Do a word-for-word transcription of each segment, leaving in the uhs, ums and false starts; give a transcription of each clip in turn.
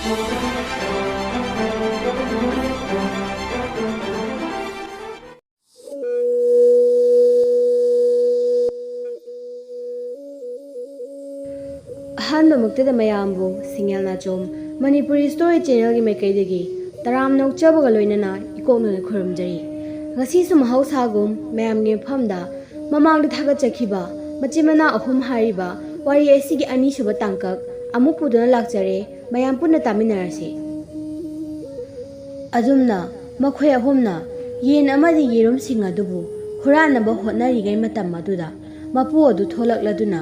ꯑꯍꯥꯟꯕꯃꯛꯇꯗ ꯃꯌꯥꯝꯕꯨ ꯁꯤꯡꯌꯦꯜ ꯅꯥꯆꯣꯝ ꯃꯅꯤꯄꯨꯔꯤ ꯁ꯭ꯇꯣꯔꯤ ꯆꯦꯅꯦꯜꯒꯤ ꯃꯥꯏꯀꯩꯗꯒꯤ ꯇꯔꯥꯝꯅ ꯑꯣꯛꯆꯕꯒ ꯂꯣꯏꯅꯅ ꯏꯀꯣꯛꯅꯅ ꯈꯨꯔꯨꯝꯖꯔꯤ꯫ ꯉꯁꯤꯁꯨ ꯃꯍꯧꯁꯥꯒꯨꯝ ꯃꯌꯥꯝꯒꯤ ꯃꯐꯝꯗ ꯃꯃꯥꯡꯗ ꯊꯥꯒꯠꯆꯈꯤꯕ ꯃꯆꯤꯟ ꯃꯅꯥꯎ ꯑꯍꯨꯝ ꯍꯥꯏꯔꯤꯕ ꯋꯥꯔꯤ ꯑꯁꯤꯒꯤ ꯑꯅꯤꯁꯨꯕ ꯇꯥꯡꯀꯛ ꯑꯃꯨꯛ ꯄꯨꯗꯨꯅ ꯂꯥꯛꯆꯔꯦ꯫ ꯃꯌꯥꯝ ꯄꯨꯟꯅ ꯇꯥꯃꯤꯟꯅꯔꯁꯤ꯫ ꯑꯗꯨꯝꯅ ꯃꯈꯣꯏ ꯑꯍꯨꯝꯅ ꯌꯦꯟ ꯑꯃꯗꯤ ꯌꯦꯔꯨꯝꯁꯤꯡ ꯑꯗꯨꯕꯨ ꯍꯨꯔꯥꯟꯅꯕ ꯍꯣꯠꯅꯔꯤꯉꯩ ꯃꯇꯝ ꯑꯗꯨꯗ ꯃꯄꯨ ꯑꯗꯨ ꯊꯣꯛꯂꯛꯂꯗꯨꯅ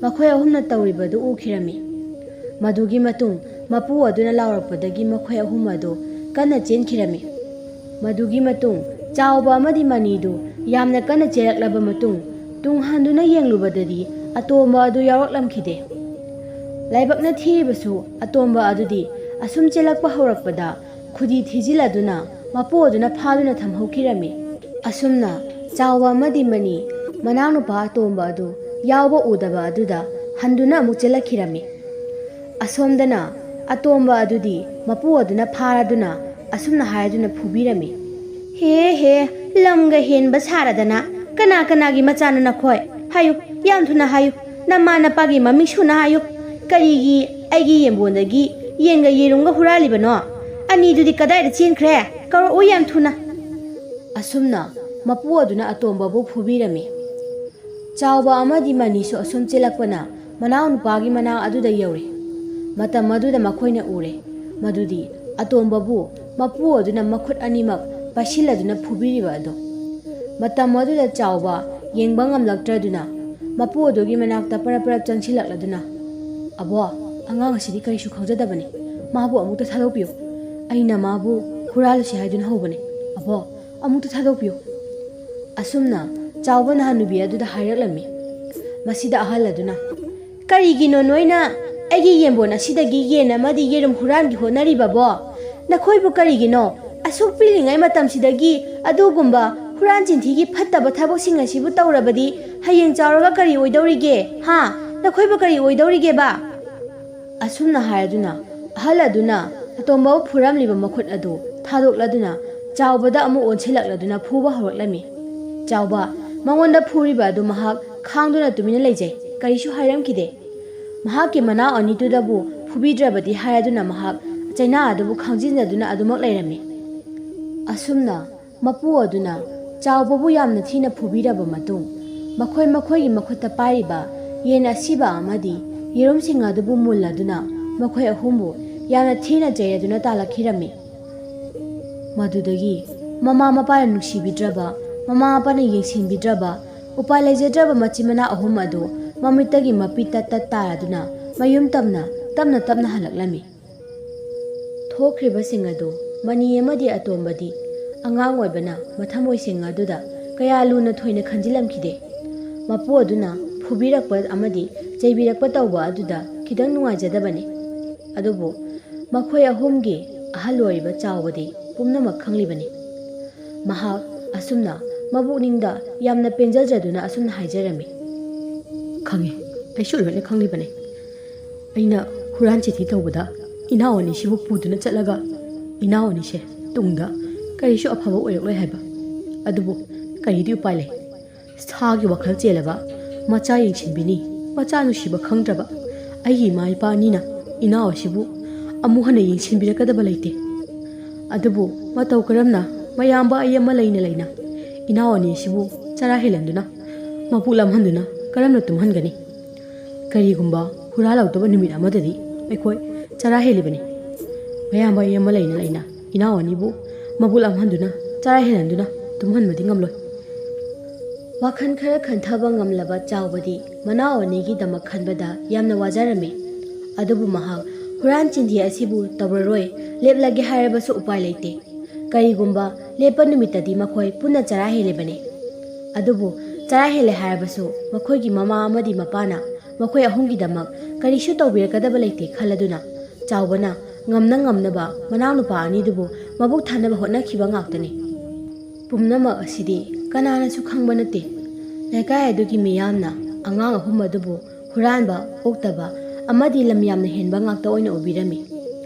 ꯃꯈꯣꯏ ꯑꯍꯨꯝꯅ ꯇꯧꯔꯤꯕꯗꯨ ꯎꯈꯤꯔꯝꯃꯤ꯫ ꯃꯗꯨꯒꯤ ꯃꯇꯨꯡ ꯃꯄꯨ ꯑꯗꯨꯅ ꯂꯥꯎꯔꯛꯄꯗꯒꯤ ꯃꯈꯣꯏ ꯑꯍꯨꯝ ꯑꯗꯨ ꯀꯟꯅ ꯆꯦꯟꯈꯤꯔꯝꯃꯤ꯫ ꯃꯗꯨꯒꯤ ꯃꯇꯨꯡ ꯆꯥꯎꯕ ꯑꯃꯗꯤ ꯃꯅꯤꯗꯨ ꯌꯥꯝꯅ ꯀꯟꯅ ꯆꯦꯜꯂꯛꯂꯕ ꯃꯇꯨꯡ ꯇꯨꯡ ꯍꯟꯗꯨꯅ ꯌꯦꯡꯂꯨꯕꯗꯗꯤ ꯑꯇꯣꯝꯕ ꯑꯗꯨ ꯌꯥꯎꯔꯛꯂꯝꯈꯤꯗꯦ꯫ ꯂꯥꯏꯕꯛꯅ ꯊꯤꯔꯤꯕꯁꯨ ꯑꯇꯣꯝꯕ ꯑꯗꯨꯗꯤ ꯑꯁꯨꯝ ꯆꯦꯜꯂꯛꯄ ꯍꯧꯔꯛꯄꯗ ꯈꯨꯗꯤ ꯊꯤꯖꯤꯜꯂꯗꯨꯅ ꯃꯄꯨ ꯑꯗꯨꯅ ꯐꯥꯗꯨꯅ ꯊꯝꯍꯧꯈꯤꯔꯝꯃꯤ꯫ ꯑꯁꯨꯝꯅ ꯆꯥꯎꯕ ꯑꯃꯗꯤ ꯃꯅꯤ ꯃꯅꯥꯎꯅꯨꯄꯥ ꯑꯇꯣꯝꯕ ꯑꯗꯨ ꯌꯥꯎꯕ ꯎꯗꯕ ꯑꯗꯨꯗ ꯍꯟꯗꯨꯅ ꯑꯃꯨꯛ ꯆꯦꯜꯂꯛꯈꯤꯔꯝꯃꯤ꯫ ꯑꯁꯣꯝꯗꯅ ꯑꯇꯣꯝꯕ ꯑꯗꯨꯗꯤ ꯃꯄꯨ ꯑꯗꯨꯅ ꯐꯥꯔꯗꯨꯅ ꯑꯁꯨꯝꯅ ꯍꯥꯏꯔꯗꯨꯅ ꯐꯨꯕꯤꯔꯝꯃꯤ꯫ "ꯍꯦ ꯍꯦ, ꯂꯝꯒ ꯍꯦꯟꯕ ꯁꯥꯔꯗꯅ ꯀꯅꯥ ꯀꯅꯥꯒꯤ ꯃꯆꯥꯅꯣ ꯅꯈꯣꯏ? ꯍꯥꯏꯌꯨ, ꯌꯥꯝ ꯊꯨꯅ ꯍꯥꯏꯌꯨ, ꯅꯃꯥ ꯅꯄꯥꯒꯤ ꯃꯃꯤꯡ ꯁꯨꯅ ꯍꯥꯏꯌꯨ꯫ ꯀꯔꯤꯒꯤ ꯑꯩꯒꯤ ꯌꯦꯟꯕꯣꯟꯗꯒꯤ ꯌꯦꯟꯒ ꯌꯦꯔꯨꯝꯒ ꯍꯨꯔꯥꯜꯂꯤꯕꯅꯣ? ꯑꯅꯤꯗꯨꯗꯤ ꯀꯗꯥꯏꯗ ꯆꯦꯟꯈ꯭ꯔꯦ? ꯀꯧꯔꯛꯎ ꯌꯥꯝ ꯊꯨꯅ!" ꯑꯁꯨꯝꯅ ꯃꯄꯨ ꯑꯗꯨꯅ ꯑꯇꯣꯝꯕꯕꯨ ꯐꯨꯕꯤꯔꯝꯃꯤ꯫ ꯆꯥꯎꯕ ꯑꯃꯗꯤ ꯃꯅꯤꯁꯨ ꯑꯁꯨꯝ ꯆꯦꯜꯂꯛꯄꯅ ꯃꯅꯥꯎꯅꯨꯄꯥꯒꯤ ꯃꯅꯥꯛ ꯑꯗꯨꯗ ꯌꯧꯔꯦ꯫ ꯃꯇꯝ ꯑꯗꯨꯗ ꯃꯈꯣꯏꯅ ꯎꯔꯦ ꯃꯗꯨꯗꯤ ꯑꯇꯣꯝꯕꯕꯨ ꯃꯄꯨ ꯑꯗꯨꯅ ꯃꯈꯨꯠ ꯑꯅꯤꯃꯛ ꯄꯥꯏꯁꯤꯜꯂꯗꯨꯅ ꯐꯨꯕꯤꯔꯤꯕ ꯑꯗꯣ꯫ ꯃꯇꯝ ꯑꯗꯨꯗ ꯆꯥꯎꯕ ꯌꯦꯡꯕ ꯉꯝꯂꯛꯇ꯭ꯔꯗꯨꯅ ꯃꯄꯨ ꯑꯗꯨꯒꯤ ꯃꯅꯥꯛꯇ ꯄꯔꯞ ꯄꯔꯞ ꯆꯪꯁꯤꯜꯂꯛꯂꯗꯨꯅ, "ꯑꯕꯣ, ꯑꯉꯥꯡ ꯑꯁꯤꯗꯤ ꯀꯔꯤꯁꯨ ꯈꯪꯖꯗꯕꯅꯤ꯫ ꯃꯥꯕꯨ ꯑꯃꯨꯛꯇ ꯊꯥꯗꯣꯛꯄꯤꯌꯨ꯫ ꯑꯩꯅ ꯃꯥꯕꯨ ꯍꯨꯔꯥꯜꯂꯨꯁꯤ ꯍꯥꯏꯗꯨꯅ ꯍꯧꯕꯅꯤ꯫ ꯑꯕꯣ, ꯑꯃꯨꯛꯇ ꯊꯥꯗꯣꯛꯄꯤꯌꯨ꯫" ꯑꯁꯨꯝꯅ ꯆꯥꯎꯕꯅ ꯍꯅꯨꯕꯤ ꯑꯗꯨꯗ ꯍꯥꯏꯔꯛꯂꯝꯃꯤ꯫ ꯃꯁꯤꯗ ꯑꯍꯜ ꯑꯗꯨꯅ, "ꯀꯔꯤꯒꯤꯅꯣ ꯅꯣꯏꯅ ꯑꯩꯒꯤ ꯌꯦꯟꯕꯣꯟ ꯑꯁꯤꯗꯒꯤ ꯌꯦꯟ ꯑꯃꯗꯤ ꯌꯦꯔꯨꯝ ꯍꯨꯔꯥꯟꯒꯦ ꯍꯣꯠꯅꯔꯤꯕꯕꯣ? ꯅꯈꯣꯏꯕꯨ ꯀꯔꯤꯒꯤꯅꯣ ꯑꯁꯨꯛ ꯄꯤꯛꯂꯤꯉꯩ ꯃꯇꯝꯁꯤꯗꯒꯤ ꯑꯗꯨꯒꯨꯝꯕ ꯍꯨꯔꯥꯟ ꯆꯤꯟꯊꯤꯒꯤ ꯐꯠꯇꯕ ꯊꯕꯛꯁꯤꯡ ꯑꯁꯤꯕꯨ ꯇꯧꯔꯕꯗꯤ ꯍꯌꯦꯡ ꯆꯥꯎꯔꯒ ꯀꯔꯤ ꯑꯣꯏꯗꯧꯔꯤꯒꯦ? ꯍꯥ? ꯅꯈꯣꯏꯕꯨ ꯀꯔꯤ ꯑꯣꯏꯗꯧꯔꯤꯒꯦꯕ?" ꯑꯁꯨꯝꯅ ꯍꯥꯏꯗꯨꯅ ꯑꯍꯜ ꯑꯗꯨꯅ ꯑꯇꯣꯝꯕꯕꯨ ꯐꯨꯔꯝꯂꯤꯕ ꯃꯈꯨꯠ ꯑꯗꯨ ꯊꯥꯗꯣꯛꯂꯗꯨꯅ ꯆꯥꯎꯕꯗ ꯑꯃꯨꯛ ꯑꯣꯟꯁꯤꯜꯂꯛꯂꯗꯨꯅ ꯐꯨꯕ ꯍꯧꯔꯛꯂꯝꯃꯤ꯫ ꯆꯥꯎꯕ ꯃꯉꯣꯟꯗ ꯐꯨꯔꯤꯕ ꯑꯗꯨ ꯃꯍꯥꯛ ꯈꯥꯡꯗꯨꯅ ꯇꯨꯃꯤꯟꯅ ꯂꯩꯖꯩ, ꯀꯔꯤꯁꯨ ꯍꯥꯏꯔꯝꯈꯤꯗꯦ꯫ ꯃꯍꯥꯛꯀꯤ ꯃꯅꯥꯎ ꯑꯅꯤꯗꯨꯗꯕꯨ ꯐꯨꯕꯤꯗ꯭ꯔꯕꯗꯤ ꯍꯥꯏꯔꯗꯨꯅ ꯃꯍꯥꯛ ꯆꯩꯅꯥ ꯑꯗꯨꯕꯨ ꯈꯥꯡꯖꯤꯟꯖꯗꯨꯅ ꯑꯗꯨꯃꯛ ꯂꯩꯔꯝꯃꯤ꯫ ꯑꯁꯨꯝꯅ ꯃꯄꯨ ꯑꯗꯨꯅ ꯆꯥꯎꯕꯕꯨ ꯌꯥꯝꯅ ꯊꯤꯅ ꯐꯨꯕꯤꯔꯕ ꯃꯇꯨꯡ, ꯃꯈꯣꯏ ꯃꯈꯣꯏꯒꯤ ꯃꯈꯨꯠꯇ ꯄꯥꯏꯔꯤꯕ ꯌꯦꯟ ꯑꯁꯤꯕ ꯑꯃꯗꯤ ꯌꯦꯔꯨꯝꯁꯤꯡ ꯑꯗꯨꯕꯨ ꯃꯨꯜꯂꯗꯨꯅ ꯃꯈꯣꯏ ꯑꯍꯨꯝꯕꯨ ꯌꯥꯝꯅ ꯊꯤꯅ ꯆꯩꯔꯗꯨꯅ ꯇꯥꯜꯂꯛꯈꯤꯔꯝꯃꯤ꯫ ꯃꯗꯨꯗꯒꯤ ꯃꯃꯥ ꯃꯄꯥꯅ ꯅꯨꯡꯁꯤꯕꯤꯗ꯭ꯔꯕ, ꯃꯃꯥ ꯃꯄꯥꯅ ꯌꯦꯡꯁꯤꯟꯕꯤꯗ꯭ꯔꯕ, ꯎꯄꯥꯏ ꯂꯩꯖꯗ꯭ꯔꯕ ꯃꯆꯤꯟ ꯃꯅꯥꯎ ꯑꯍꯨꯝ ꯑꯗꯨ ꯃꯃꯤꯠꯇꯒꯤ ꯃꯄꯤ ꯇꯠ ꯇꯠ ꯇꯥꯔꯗꯨꯅ ꯃꯌꯨꯝ ꯇꯝꯅ ꯇꯞꯅ ꯇꯞꯅ ꯍꯜꯂꯛꯂꯝꯃꯤ꯫ ꯊꯣꯛꯈ꯭ꯔꯤꯕꯁꯤꯡ ꯑꯗꯨ ꯃꯅꯤ ꯑꯃꯗꯤ ꯑꯇꯣꯝꯕꯗꯤ ꯑꯉꯥꯡ ꯑꯣꯏꯕꯅ ꯃꯊꯃꯣꯏ ꯁꯤꯡ ꯑꯗꯨꯗ ꯀꯌꯥ ꯂꯨꯅ ꯊꯣꯏꯅ ꯈꯟꯖꯤꯜꯂꯝꯈꯤꯗꯦ꯫ ꯃꯄꯨ ꯑꯗꯨꯅ ꯐꯨꯕꯤꯔꯛꯄ ꯑꯃꯗꯤ ꯆꯩꯕꯤꯔꯛꯄ ꯇꯧꯕ ꯑꯗꯨꯗ ꯈꯤꯇꯪ ꯅꯨꯡꯉꯥꯏꯖꯗꯕꯅꯤ꯫ ꯑꯗꯨꯕꯨ ꯃꯈꯣꯏ ꯑꯍꯨꯝꯒꯤ ꯑꯍꯜ ꯑꯣꯏꯔꯤꯕ ꯆꯥꯎꯕꯗꯤ ꯄꯨꯝꯅꯃꯛ ꯈꯪꯂꯤꯕꯅꯤ꯫ ꯃꯍꯥꯛ ꯑꯁꯨꯝꯅ ꯃꯕꯨꯛꯅꯤꯡꯗ ꯌꯥꯝꯅ ꯄꯦꯟꯖꯖꯗꯨꯅ ꯑꯁꯨꯝꯅ ꯍꯥꯏꯖꯔꯝꯃꯤ꯫ "ꯈꯪꯉꯤ, ꯑꯩꯁꯨ ꯂꯣꯏꯅ ꯈꯪꯂꯤꯕꯅꯤ꯫ ꯑꯩꯅ ꯍꯨꯔꯥꯟ ꯆꯤꯟꯊꯤ ꯇꯧꯕꯗ ꯏꯅꯥꯎ ꯑꯅꯤꯁꯤꯕꯨ ꯄꯨꯗꯨꯅ ꯆꯠꯂꯒ ꯏꯅꯥꯎ ꯑꯅꯤꯁꯦ ꯇꯨꯡꯗ ꯀꯔꯤꯁꯨ ꯑꯐꯕ ꯑꯣꯏꯔꯛꯂꯣꯏ ꯍꯥꯏꯕ꯫ ꯑꯗꯨꯕꯨ ꯀꯔꯤꯗꯤ ꯎꯄꯥꯏ ꯂꯩ? ꯁꯥꯒꯤ ꯋꯥꯈꯜ ꯆꯦꯜꯂꯕ, ꯃꯆꯥ ꯌꯦꯡꯁꯤꯟꯕꯤꯅꯤ, ꯃꯆꯥ ꯅꯨꯡꯁꯤꯕ ꯈꯪꯗ꯭ꯔꯕ ꯑꯩꯒꯤ ꯏꯃꯥ ꯏꯄꯥ ꯑꯅꯤꯅ ꯏꯅꯥꯎ ꯑꯁꯤꯕꯨ ꯑꯃꯨꯛ ꯍꯟꯅ ꯌꯦꯡꯁꯤꯟꯕꯤꯔꯛꯀꯗꯕ ꯂꯩꯇꯦ꯫ ꯑꯗꯨꯕꯨ ꯃꯇꯧ ꯀꯔꯝꯅ ꯃꯌꯥꯝꯕ ꯑꯩ ꯑꯃ ꯂꯩꯅ ꯂꯩꯅ ꯏꯅꯥꯎ ꯑꯅꯤ ꯑꯁꯤꯕꯨ ꯆꯔꯥ ꯍꯦꯜꯍꯟꯗꯨꯅ, ꯃꯕꯨꯛ ꯂꯥꯝꯍꯟꯗꯨꯅ ꯀꯔꯝꯅ ꯇꯨꯝꯍꯟꯒꯅꯤ? ꯀꯔꯤꯒꯨꯝꯕ ꯍꯨꯔꯥꯜꯍꯧꯗꯕ ꯅꯨꯃꯤꯠ ꯑꯃꯗꯗꯤ ꯑꯩꯈꯣꯏ ꯆꯔꯥ ꯍꯦꯜꯂꯤꯕꯅꯤ꯫ ꯃꯌꯥꯝꯕ ꯑꯩ ꯑꯃ ꯂꯩꯅ ꯂꯩꯅ ꯏꯅꯥꯎ ꯑꯅꯤꯕꯨ ꯃꯕꯨꯛ ꯂꯥꯝꯍꯟꯗꯨꯅ ꯆꯔꯥ ꯍꯦꯜꯍꯟꯗꯨꯅ ꯇꯨꯝꯍꯟꯕꯗꯤ ꯉꯝꯂꯣꯏ꯫" ꯋꯥꯈꯜ ꯈꯔ ꯈꯟꯊꯕ ꯉꯝꯂꯕ ꯆꯥꯎꯕꯗꯤ ꯃꯅꯥꯎ ꯑꯅꯤꯒꯤꯗꯃꯛ ꯈꯟꯕꯗ ꯌꯥꯝꯅ ꯋꯥꯖꯔꯝꯃꯤ꯫ ꯑꯗꯨꯕꯨ ꯃꯍꯥꯛ ꯍꯨꯔꯥꯟ ꯆꯤꯟꯊꯤ ꯑꯁꯤꯕꯨ ꯇꯧꯔꯔꯣꯏ, ꯂꯦꯞꯂꯒꯦ ꯍꯥꯏꯔꯕꯁꯨ ꯎꯄꯥꯏ ꯂꯩꯇꯦ꯫ ꯀꯔꯤꯒꯨꯝꯕ ꯂꯦꯞꯄ ꯅꯨꯃꯤꯠꯇꯗꯤ ꯃꯈꯣꯏ ꯄꯨꯟꯅ ꯆꯔꯥ ꯍꯦꯜꯂꯤꯕꯅꯤ꯫ ꯑꯗꯨꯕꯨ ꯆꯔꯥ ꯍꯦꯜꯂꯦ ꯍꯥꯏꯔꯕꯁꯨ ꯃꯈꯣꯏꯒꯤ ꯃꯃꯥ ꯑꯃꯗꯤ ꯃꯄꯥꯅ ꯃꯈꯣꯏ ꯑꯍꯨꯝꯒꯤꯗꯃꯛ ꯀꯔꯤꯁꯨ ꯇꯧꯕꯤꯔꯛꯀꯗꯕ ꯂꯩꯇꯦ ꯈꯜꯂꯗꯨꯅ ꯆꯥꯎꯕꯅ ꯉꯝꯅ ꯉꯝꯅꯕ ꯃꯅꯥꯎꯅꯨꯄꯥ ꯑꯅꯤꯗꯨꯕꯨ ꯃꯕꯨꯛ ꯊꯟꯅꯕ ꯍꯣꯠꯅꯈꯤꯕ ꯉꯥꯛꯇꯅꯤ꯫ ꯄꯨꯝꯅꯃꯛ ꯑꯁꯤꯗꯤ ꯀꯅꯥꯅꯁꯨ ꯈꯪꯕ ꯅꯠꯇꯦ꯫ ꯂꯩꯀꯥꯏ ꯑꯗꯨꯒꯤ ꯃꯤꯌꯥꯝꯅ ꯑꯉꯥꯡ ꯑꯍꯨꯝ ꯑꯗꯨꯕꯨ ꯍꯨꯔꯥꯟꯕ, ꯑꯣꯛꯇꯕ ꯑꯃꯗꯤ ꯂꯝ ꯌꯥꯝꯅ ꯍꯦꯟꯕ ꯉꯥꯛꯇ ꯑꯣꯏꯅ ꯎꯕꯤꯔꯝꯃꯤ꯫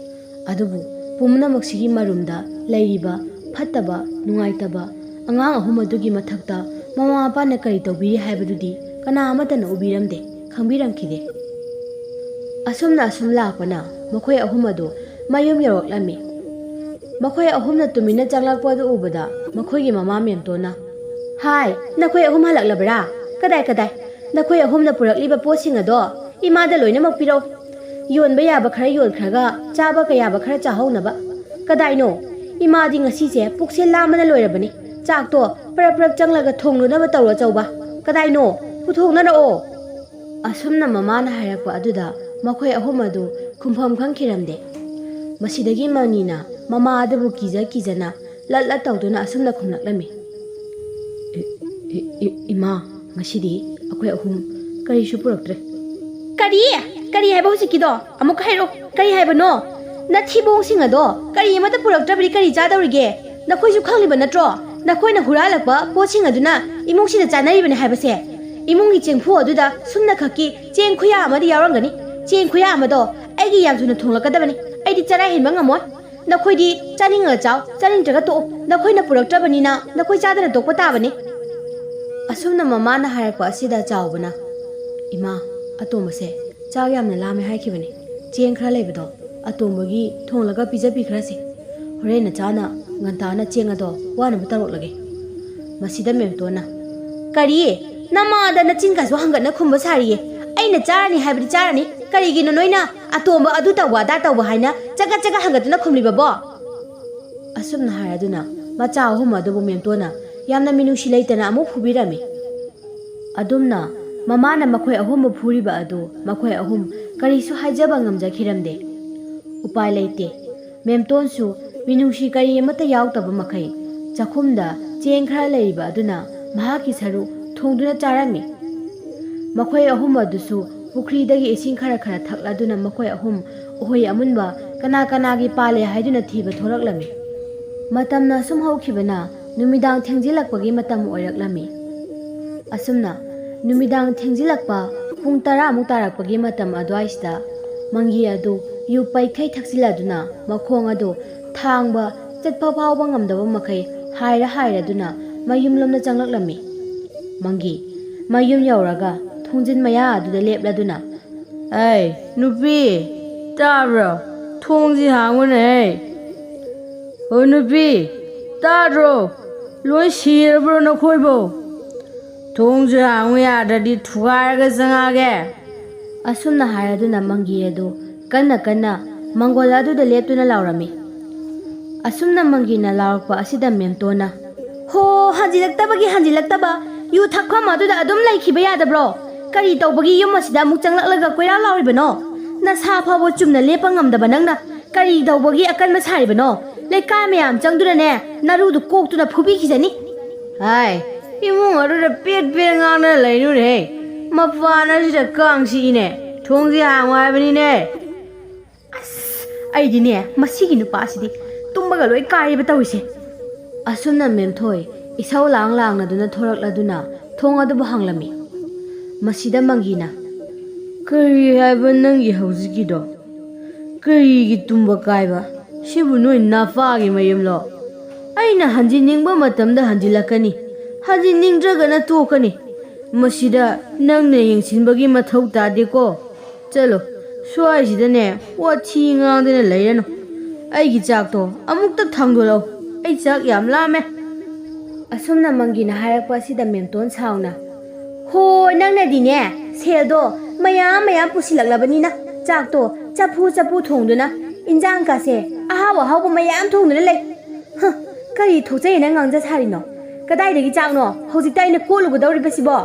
ꯑꯗꯨꯕꯨ ꯄꯨꯝꯅꯃꯛꯁꯤꯒꯤ ꯃꯔꯨꯝꯗ ꯂꯩꯔꯤꯕ ꯐꯠꯇꯕ, ꯅꯨꯡꯉꯥꯏꯇꯕ ꯑꯉꯥꯡ ꯑꯍꯨꯝ ꯑꯗꯨꯒꯤ ꯃꯊꯛꯇ ꯃꯃꯥ ꯃꯄꯥꯅ ꯀꯔꯤ ꯇꯧꯕꯤꯔꯤ ꯍꯥꯏꯕꯗꯨꯗꯤ ꯀꯅꯥ ꯑꯃꯠꯇꯅ ꯎꯕꯤꯔꯝꯗꯦ, ꯈꯪꯕꯤꯔꯝꯈꯤꯗꯦ꯫ ꯑꯁꯨꯝꯅ ꯑꯁꯨꯝ ꯂꯥꯛꯄꯅ ꯃꯈꯣꯏ ꯑꯍꯨꯝ ꯑꯗꯨ ꯃꯌꯨꯝ ꯌꯧꯔꯛꯂꯝꯃꯤ꯫ ꯃꯈꯣꯏ ꯑꯍꯨꯝꯅ ꯇꯨꯃꯤꯟꯅ ꯆꯪꯂꯛꯄ ꯑꯗꯨ ꯎꯕꯗ ꯃꯈꯣꯏꯒꯤ ꯃꯃꯥ ꯃꯦꯝꯇꯣꯟꯅ, "ꯍꯥꯏ, ꯅꯈꯣꯏ ꯑꯍꯨꯝ ꯍꯜꯂꯛꯂꯕꯔꯥ? ꯀꯗꯥꯏ ꯀꯗꯥꯏ? ꯅꯈꯣꯏ ꯑꯍꯨꯝꯅ ꯄꯨꯔꯛꯂꯤꯕ ꯄꯣꯠꯁꯤꯡ ꯑꯗꯣ ꯏꯃꯥꯗ ꯂꯣꯏꯅꯃꯛ ꯄꯤꯔꯛꯎ꯫ ꯌꯣꯟꯕ ꯌꯥꯕ ꯈꯔ ꯌꯣꯟꯈ꯭ꯔꯒ ꯆꯥꯕ ꯀꯌꯥꯕ ꯈꯔ ꯆꯥꯍꯧꯅꯕ꯫ ꯀꯗꯥꯏꯅꯣ? ꯏꯃꯥꯗꯤ ꯉꯁꯤꯁꯦ ꯄꯨꯛꯁꯦ ꯂꯥꯝꯕꯅ ꯂꯣꯏꯔꯕꯅꯤ꯫ ꯆꯥꯛꯇꯣ ꯄꯔꯞ ꯄꯔꯞ ꯆꯪꯂꯒ ꯊꯣꯡꯂꯨꯅꯕ ꯇꯧꯔꯣ, ꯑꯆꯧꯕ꯫ ꯀꯗꯥꯏꯅꯣ? ꯄꯨꯊꯣꯛꯅꯔꯛꯑꯣ!" ꯑꯁꯨꯝꯅ ꯃꯃꯥꯅ ꯍꯥꯏꯔꯛꯄ ꯑꯗꯨꯗ ꯃꯈꯣꯏ ꯑꯍꯨꯝ ꯑꯗꯨ ꯈꯨꯝꯐꯝ ꯈꯪꯈꯤꯔꯝꯗꯦ꯫ ꯃꯁꯤꯗꯒꯤ ꯃꯅꯤꯅ ꯃꯃꯥ ꯑꯗꯨꯕꯨ ꯀꯤꯖ ꯀꯤꯖꯅ ꯂꯠ ꯂꯠ ꯇꯧꯗꯨꯅ ꯑꯁꯨꯝꯅ ꯈꯨꯝꯂꯛꯂꯝꯃꯤ, "ꯏ-, ꯏ-, ꯏ-, ꯏꯃꯥ, ꯉꯁꯤꯗꯤ ꯑꯩꯈꯣꯏ ꯑꯍꯨꯝ ꯀꯔꯤꯁꯨ ꯄꯨꯔꯛꯇ꯭ꯔꯦ꯫" "ꯀꯔꯤ? ꯀꯔꯤ ꯍꯥꯏꯕ ꯍꯧꯖꯤꯛꯀꯤꯗꯣ? ꯑꯃꯨꯛꯀ ꯍꯥꯏꯔꯛꯑꯣ, ꯀꯔꯤ ꯍꯥꯏꯕꯅꯣ? ꯅꯊꯤꯕꯣꯡꯁꯤꯡ ꯑꯗꯣ ꯀꯔꯤ ꯑꯃꯠꯇ ꯄꯨꯔꯛꯇ꯭ꯔꯕꯗꯤ ꯀꯔꯤ ꯆꯥꯗꯧꯔꯤꯒꯦ? ꯅꯈꯣꯏꯁꯨ ꯈꯪꯂꯤꯕ ꯅꯠꯇ꯭ꯔꯣ? ꯅꯈꯣꯏꯅ ꯍꯨꯔꯥꯜꯂꯛꯄ ꯄꯣꯠꯁꯤꯡ ꯑꯗꯨꯅ ꯏꯃꯨꯡꯁꯤꯗ ꯆꯥꯅꯔꯤꯕꯅꯤ ꯍꯥꯏꯕꯁꯦ꯫ ꯏꯃꯨꯡꯒꯤ ꯆꯦꯡꯐꯨ ꯑꯗꯨꯗ ꯁꯨꯝꯅ ꯈꯛꯀꯤ ꯆꯦꯡ ꯈꯨꯌꯥ ꯑꯃꯗꯤ ꯌꯥꯎꯔꯝꯒꯅꯤ꯫ ꯆꯦꯡ ꯈꯨꯌꯥ ꯑꯃꯗꯣ ꯑꯩꯒꯤ ꯌꯥꯝ ꯊꯨꯅ ꯊꯣꯡꯂꯛꯀꯗꯕꯅꯤ꯫ ꯑꯩꯗꯤ ꯆꯔꯥ ꯍꯦꯟꯕ ꯉꯝꯃꯣꯏ꯫ ꯅꯈꯣꯏꯗꯤ ꯆꯥꯅꯤꯡꯉꯒ ꯆꯥꯎ, ꯆꯥꯅꯤꯡꯗ꯭ꯔꯒ ꯇꯣꯛꯎ꯫ ꯅꯈꯣꯏꯅ ꯄꯨꯔꯛꯇ꯭ꯔꯕꯅꯤꯅ ꯅꯈꯣꯏ ꯆꯥꯗꯅ ꯇꯣꯛꯄ ꯇꯥꯕꯅꯤ꯫" ꯑꯁꯨꯝꯅ ꯃꯃꯥꯅ ꯍꯥꯏꯔꯛꯄ ꯑꯁꯤꯗ ꯆꯥꯎꯕꯅ, "ꯏꯃꯥ, ꯑꯇꯣꯝꯕꯁꯦ ꯆꯥꯛ ꯌꯥꯝꯅ ꯂꯥꯝꯃꯦ ꯍꯥꯏꯈꯤꯕꯅꯤ꯫ ꯆꯦꯡ ꯈꯔ ꯂꯩꯕꯗꯣ ꯑꯇꯣꯝꯕꯒꯤ ꯊꯣꯡꯂꯒ ꯄꯤꯖꯕꯤꯈ꯭ꯔꯁꯤ꯫ ꯍꯣꯔꯦꯟ ꯅꯆꯥꯅ ꯉꯟꯇꯥꯅ ꯆꯦꯡ ꯑꯗꯣ ꯋꯥꯅꯕ ꯇꯧꯔꯛꯂꯒꯦ꯫" ꯃꯁꯤꯗ ꯃꯦꯝꯇꯣꯟꯅ, "ꯀꯔꯤ? ꯅꯃꯥꯗ ꯅꯆꯤꯟꯒꯁꯨ ꯍꯪꯒꯠꯅ ꯈꯨꯝꯕ ꯁꯥꯔꯤꯌꯦ꯫ ꯑꯩꯅ ꯆꯥꯔꯅꯤ ꯍꯥꯏꯕꯗꯤ ꯆꯥꯔꯅꯤ꯫ ꯀꯔꯤꯒꯤꯅꯣ ꯅꯣꯏꯅ ꯑꯇꯣꯝꯕ ꯑꯗꯨ ꯇꯧꯕ ꯑꯗꯥ ꯇꯧꯕ ꯍꯥꯏꯅ ꯆꯒꯠ ꯆꯒꯠ ꯍꯪꯒꯠꯇꯨꯅ ꯈꯨꯝꯂꯤꯕꯕꯣ?" ꯑꯁꯨꯝꯅ ꯍꯥꯏꯔꯗꯨꯅ ꯃꯆꯥ ꯑꯍꯨꯝ ꯑꯗꯨꯕꯨ ꯃꯦꯝꯇꯣꯟꯅ ꯌꯥꯝꯅ ꯃꯤꯅꯨꯡꯁꯤ ꯂꯩꯇꯅ ꯑꯃꯨꯛ ꯐꯨꯕꯤꯔꯝꯃꯤ꯫ ꯑꯗꯨꯝꯅ ꯃꯃꯥꯅ ꯃꯈꯣꯏ ꯑꯍꯨꯝꯕꯨ ꯐꯨꯔꯤꯕ ꯑꯗꯨ ꯃꯈꯣꯏ ꯑꯍꯨꯝ ꯀꯔꯤꯁꯨ ꯍꯥꯏꯖꯕ ꯉꯝꯖꯈꯤꯔꯝꯗꯦ꯫ ꯎꯄꯥꯏ ꯂꯩꯇꯦ꯫ ꯃꯦꯝꯇꯣꯟꯁꯨ ꯃꯤꯅꯨꯡꯁꯤ ꯀꯔꯤ ꯑꯃꯠꯇ ꯌꯥꯎꯗꯕ ꯃꯈꯩ ꯆꯥꯛꯈꯨꯝꯗ ꯆꯦꯡ ꯈꯔ ꯂꯩꯔꯤꯕ ꯑꯗꯨꯅ ꯃꯍꯥꯛꯀꯤ ꯁꯔꯨꯛ ꯊꯣꯡꯗꯨꯅ ꯆꯥꯔꯝꯃꯤ꯫ ꯃꯈꯣꯏ ꯑꯍꯨꯝ ꯑꯗꯨꯁꯨ ꯄꯨꯈ꯭ꯔꯤꯗꯒꯤ ꯏꯁꯤꯡ ꯈꯔ ꯈꯔ ꯊꯛꯂꯗꯨꯅ ꯃꯈꯣꯏ ꯑꯍꯨꯝ ꯎꯍꯩ ꯑꯃꯨꯟꯕ ꯀꯅꯥ ꯀꯅꯥꯒꯤ ꯄꯥꯜꯂꯦ ꯍꯥꯏꯗꯨꯅ ꯊꯤꯕ ꯊꯣꯔꯛꯂꯝꯃꯤ꯫ ꯃꯇꯝꯅ ꯁꯨꯝ ꯍꯧꯈꯤꯕꯅ ꯅꯨꯃꯤꯗꯥꯡ ꯊꯦꯡꯖꯤꯜꯂꯛꯄꯒꯤ ꯃꯇꯝ ꯑꯣꯏꯔꯛꯂꯝꯃꯤ꯫ ꯑꯁꯨꯝꯅ ꯅꯨꯃꯤꯗꯥꯡ ꯊꯦꯡꯖꯤꯜꯂꯛꯄ ꯄꯨꯡ ꯇꯔꯥꯃꯨꯛ ꯇꯥꯔꯛꯄꯒꯤ ꯃꯇꯝ ꯑꯗꯨꯋꯥꯏꯁꯤꯗ ꯃꯪꯒꯤ ꯑꯗꯨ ꯌꯨ ꯄꯩꯈꯩ ꯊꯛꯆꯤꯜꯂꯗꯨꯅ ꯃꯈꯣꯡ ꯑꯗꯨ ꯊꯥꯡꯕ ꯆꯠꯄ ꯐꯥꯎꯕ ꯉꯝꯗꯕ ꯃꯈꯩ ꯍꯥꯏꯔ ꯍꯥꯏꯔꯗꯨꯅ ꯃꯌꯨꯝꯂꯣꯝꯗ ꯆꯪꯂꯛꯂꯝꯃꯤ꯫ ꯃꯪꯒꯤ ꯃꯌꯨꯝ ꯌꯧꯔꯒ ꯊꯣꯡꯖꯤꯟ ꯃꯌꯥ ꯑꯗꯨꯗ ꯂꯦꯞꯂꯗꯨꯅ, "ꯑꯩ ꯅꯨꯄꯤ, ꯇꯥꯕ꯭ꯔꯣ? ꯊꯣꯡꯁꯤ ꯍꯥꯡꯉꯨꯅꯦ꯫ ꯑꯣ ꯅꯨꯄꯤ, ꯇꯥꯗ꯭ꯔꯣ? ꯂꯣꯏ ꯁꯤꯔꯕ꯭ꯔꯣ ꯅꯈꯣꯏꯕꯣ? ꯊꯣꯡꯁꯨ ꯍꯥꯡꯉꯨ ꯌꯥꯗ꯭ꯔꯗꯤ ꯊꯨꯒꯥꯏꯔꯒ ꯆꯪꯉꯛꯑꯒꯦ"꯫ ꯑꯁꯨꯝꯅ ꯍꯥꯏꯔꯗꯨꯅ ꯃꯪꯒꯤ ꯑꯗꯨ ꯀꯟꯅ ꯀꯟꯅ ꯃꯪꯒꯣꯜ ꯑꯗꯨꯗ ꯂꯦꯞꯇꯨꯅ ꯂꯥꯎꯔꯝꯃꯤ꯫ ꯑꯁꯨꯝꯅ ꯃꯪꯒꯤꯅ ꯂꯥꯎꯔꯛꯄ ꯑꯁꯤꯗ ꯃꯦꯝꯇꯣꯟꯅ, "ꯍꯣ, ꯍꯟꯖꯤꯜꯂꯛꯇꯕꯒꯤ ꯍꯟꯖꯤꯜꯂꯛꯇꯕ, ꯌꯨ ꯊꯛꯐꯝ ꯑꯗꯨꯗ ꯑꯗꯨꯝ ꯂꯩꯈꯤꯕ ꯌꯥꯗꯕ꯭ꯔꯣ? ꯀꯔꯤ ꯇꯧꯕꯒꯤ ꯌꯨꯝ ꯑꯁꯤꯗ ꯑꯃꯨꯛ ꯆꯪꯂꯛꯂꯒ ꯀꯣꯏꯔꯥ ꯂꯥꯎꯔꯤꯕꯅꯣ? ꯅꯁꯥ ꯐꯥꯎꯕ ꯆꯨꯝꯅ ꯂꯦꯞꯄ ꯉꯝꯗꯕ ꯅꯪꯅ ꯀꯔꯤ ꯇꯧꯕꯒꯤ ꯑꯀꯟꯕ ꯁꯥꯔꯤꯕꯅꯣ? ꯂꯩꯀꯥꯏ ꯃꯌꯥꯝ ꯆꯪꯗꯨꯅꯅꯦ, ꯅꯔꯨꯗꯨ ꯀꯣꯛꯇꯨꯅ ꯐꯨꯕꯤꯈꯤꯖꯅꯤ"꯫ ꯍꯥꯏ, ꯏꯃꯨꯡ ꯑꯗꯨꯗ ꯄꯦꯠ ꯄꯦꯠ ꯉꯥꯡꯅ ꯂꯩꯅꯨꯅꯦꯍꯦ꯫ ꯃꯄꯥꯟ ꯑꯁꯤꯗ ꯀꯥꯡ ꯆꯤꯛꯏꯅꯦ꯫ ꯊꯣꯡꯁꯤ ꯍꯥꯡꯉꯨ ꯍꯥꯏꯕꯅꯤꯅꯦ꯫ ꯑꯁ, ꯑꯩꯗꯤꯅꯦ, ꯃꯁꯤꯒꯤ ꯅꯨꯄꯥꯁꯤꯗꯤ ꯇꯨꯝꯕꯒ ꯂꯣꯏ ꯀꯥꯏꯔꯦꯕ ꯇꯧꯔꯤꯁꯦ꯫ ꯑꯁꯨꯝꯅ ꯃꯦꯝꯊꯣꯏ ꯏꯁꯧ ꯂꯥꯡ ꯂꯥꯡꯅꯗꯨꯅ ꯊꯣꯔꯛꯂꯗꯨꯅ ꯊꯣꯡ ꯑꯗꯨꯕꯨ ꯍꯥꯡꯂꯝꯃꯤ꯫ ꯃꯁꯤꯗ ꯃꯪꯒꯤꯅ, "ꯀꯔꯤ ꯍꯥꯏꯕ ꯅꯪꯒꯤ ꯍꯧꯖꯤꯛꯀꯤꯗꯣ? ꯀꯔꯤꯒꯤ ꯇꯨꯝꯕ ꯀꯥꯏꯕ? ꯁꯤꯕꯨ ꯅꯣꯏ ꯅꯄꯥꯒꯤ ꯃꯌꯨꯝꯂꯣ? ꯑꯩꯅ ꯍꯟꯖꯤꯟꯅꯤꯡꯕ ꯃꯇꯝꯗ ꯍꯟꯖꯤꯜꯂꯛꯀꯅꯤ, ꯍꯟꯖꯤꯟꯅꯤꯡꯗ꯭ꯔꯒꯅ ꯇꯣꯛꯀꯅꯤ꯫ ꯃꯁꯤꯗ ꯅꯪꯅ ꯌꯦꯡꯁꯤꯟꯕꯒꯤ ꯃꯊꯧ ꯇꯥꯗꯦꯀꯣ꯫ ꯆꯠꯂꯣ, ꯁ꯭ꯋꯥꯏꯁꯤꯗꯅꯦ ꯋꯥꯊꯤ ꯉꯥꯡꯗꯅ ꯂꯩꯔꯅꯨ꯫ ꯑꯩꯒꯤ ꯆꯥꯛꯇꯣ ꯑꯃꯨꯛꯇ ꯊꯥꯡꯗꯣꯛꯂꯛꯎ, ꯑꯩ ꯆꯥꯛ ꯌꯥꯝ ꯂꯥꯝꯃꯦ"꯫ ꯑꯁꯨꯝꯅ ꯃꯪꯒꯤꯅ ꯍꯥꯏꯔꯛꯄ ꯑꯁꯤꯗ ꯃꯦꯝꯇꯣꯟ ꯁꯥꯎꯅ, "ꯍꯣ, ꯅꯪꯅꯗꯤꯅꯦ, ꯁꯦꯜꯗꯣ ꯃꯌꯥꯝ ꯃꯌꯥꯝ ꯄꯨꯁꯤꯜꯂꯛꯂꯕꯅꯤꯅ ꯆꯥꯛꯇꯣ ꯆꯐꯨ ꯆꯐꯨ ꯊꯣꯡꯗꯨꯅ, ꯏꯟꯖꯥꯡ ꯀꯥꯁꯦ ꯑꯍꯥꯎ ꯑꯍꯥꯎꯕ ꯃꯌꯥꯝ ꯊꯣꯡꯗꯨꯅ ꯂꯩ꯫ ꯍ, ꯀꯔꯤ ꯊꯣꯛꯆꯩꯅ ꯉꯥꯡꯖ ꯁꯥꯔꯤꯅꯣ? ꯀꯗꯥꯏꯗꯒꯤ ꯆꯥꯛꯅꯣ ꯍꯧꯖꯤꯛꯇ ꯑꯩꯅ ꯀꯣꯠꯂꯨꯒꯗꯧꯔꯤꯕꯁꯤꯕꯣ?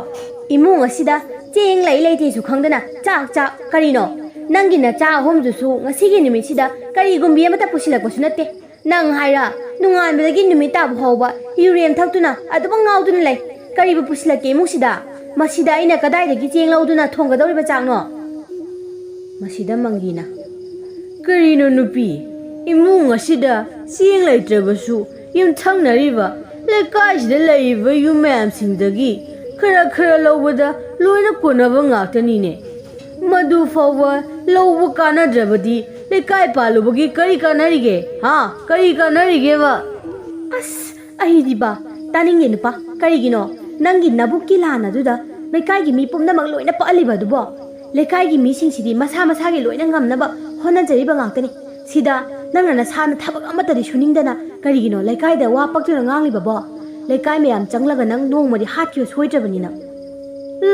ꯏꯃꯨꯡ ꯑꯁꯤꯗ ꯆꯦꯡ ꯂꯩ ꯂꯩꯇꯦꯁꯨ ꯈꯪꯗꯅ ꯆꯥꯛ, ꯆꯥꯛ ꯀꯔꯤꯅꯣ? ꯅꯪꯒꯤ ꯅꯆꯥ ꯑꯍꯨꯝꯗꯨꯁꯨ ꯉꯁꯤꯒꯤ ꯅꯨꯃꯤꯠꯁꯤꯗ ꯀꯔꯤꯒꯨꯝꯕꯤ ꯑꯃꯠꯇ ꯄꯨꯁꯤꯜꯂꯛꯄꯁꯨ ꯅꯠꯇꯦ꯫ ꯅꯪ ꯍꯥꯏꯔ ꯅꯣꯡꯉꯥꯟꯕꯗꯒꯤ ꯅꯨꯃꯤꯠ ꯇꯥꯕ ꯐꯥꯎꯕ ꯌꯨꯔꯦꯟ ꯊꯛꯇꯨꯅ ꯑꯗꯨꯃꯛ ꯉꯥꯎꯗꯨꯅ ꯂꯩ꯫ ꯀꯔꯤꯕꯨ ꯄꯨꯁꯤꯜꯂꯛꯀꯦ ꯏꯃꯨꯡꯁꯤꯗ? ꯃꯁꯤꯗ ꯑꯩꯅ ꯀꯗꯥꯏꯗꯒꯤ ꯆꯦꯡ ꯂꯧꯗꯨꯅ ꯊꯣꯡꯒꯗꯧꯔꯤꯕ ꯆꯥꯛꯅꯣ?" ꯃꯁꯤꯗ ꯃꯪꯒꯤꯅ, "ꯀꯔꯤꯅꯣ ꯅꯨꯄꯤ? ꯏꯃꯨꯡ ꯑꯁꯤꯗ ꯆꯦꯡ ꯂꯩꯇ꯭ꯔꯕꯁꯨ ꯌꯨꯝꯊꯪꯅꯔꯤꯕ ꯂꯩꯀꯥꯏꯁꯤꯗ ꯂꯩꯔꯤꯕ ꯌꯨꯝ ꯃꯌꯥꯝꯁꯤꯡꯗꯒꯤ ꯈꯔ ꯈꯔ ꯂꯧꯕꯗ ꯂꯣꯏꯅ ꯀꯣꯟꯅꯕ ꯉꯥꯛꯇꯅꯤꯅꯦ꯫ ꯃꯗꯨ ꯐꯥꯎꯕ ꯂꯧꯕ ꯀꯥꯟꯅꯗ꯭ꯔꯕꯗꯤ ꯂꯩꯀꯥꯏ ꯄꯥꯜꯂꯨꯕꯒꯤ ꯀꯔꯤ ꯀꯥꯟꯅꯔꯤꯒꯦ? ꯍꯥ? ꯀꯔꯤ ꯀꯥꯟꯅꯔꯤꯒꯦꯕ? ꯑꯁ, ꯑꯩꯗꯤꯕ, ꯇꯥꯅꯤꯡꯗꯦ ꯅꯨꯄꯥ꯫ ꯀꯔꯤꯒꯤꯅꯣ? ꯅꯪꯒꯤ ꯅꯕꯨꯛꯀꯤ ꯂꯥꯟ ꯑꯗꯨꯗ ꯂꯩꯀꯥꯏꯒꯤ ꯃꯤ ꯄꯨꯝꯅꯃꯛ ꯂꯣꯏꯅ ꯄꯛꯍꯜꯂꯤꯕ ꯑꯗꯨꯕꯣ? ꯂꯩꯀꯥꯏꯒꯤ ꯃꯤꯁꯤꯡꯁꯤꯗꯤ ꯃꯁꯥ ꯃꯁꯥꯒꯤ ꯂꯣꯏꯅ ꯉꯝꯅꯕ ꯍꯣꯠꯅꯖꯔꯤꯕ ꯉꯥꯛꯇꯅꯤ꯫ ꯁꯤꯗ ꯅꯪꯅ ꯅꯁꯥꯅ ꯊꯕꯛ ꯑꯃꯠꯇꯗꯤ ꯁꯨꯅꯤꯡꯗꯅ ꯀꯔꯤꯒꯤꯅꯣ ꯂꯩꯀꯥꯏꯗ ꯋꯥ ꯄꯛꯇꯨꯅ ꯉꯥꯡꯂꯤꯕꯕꯣ? ꯂꯩꯀꯥꯏ ꯃꯌꯥꯝ ꯆꯪꯂꯒ ꯅꯪ ꯅꯣꯡꯃꯗꯤ ꯍꯥꯠꯈꯤꯕ ꯁꯣꯏꯗ꯭ꯔꯕꯅꯤ ꯅꯪ꯫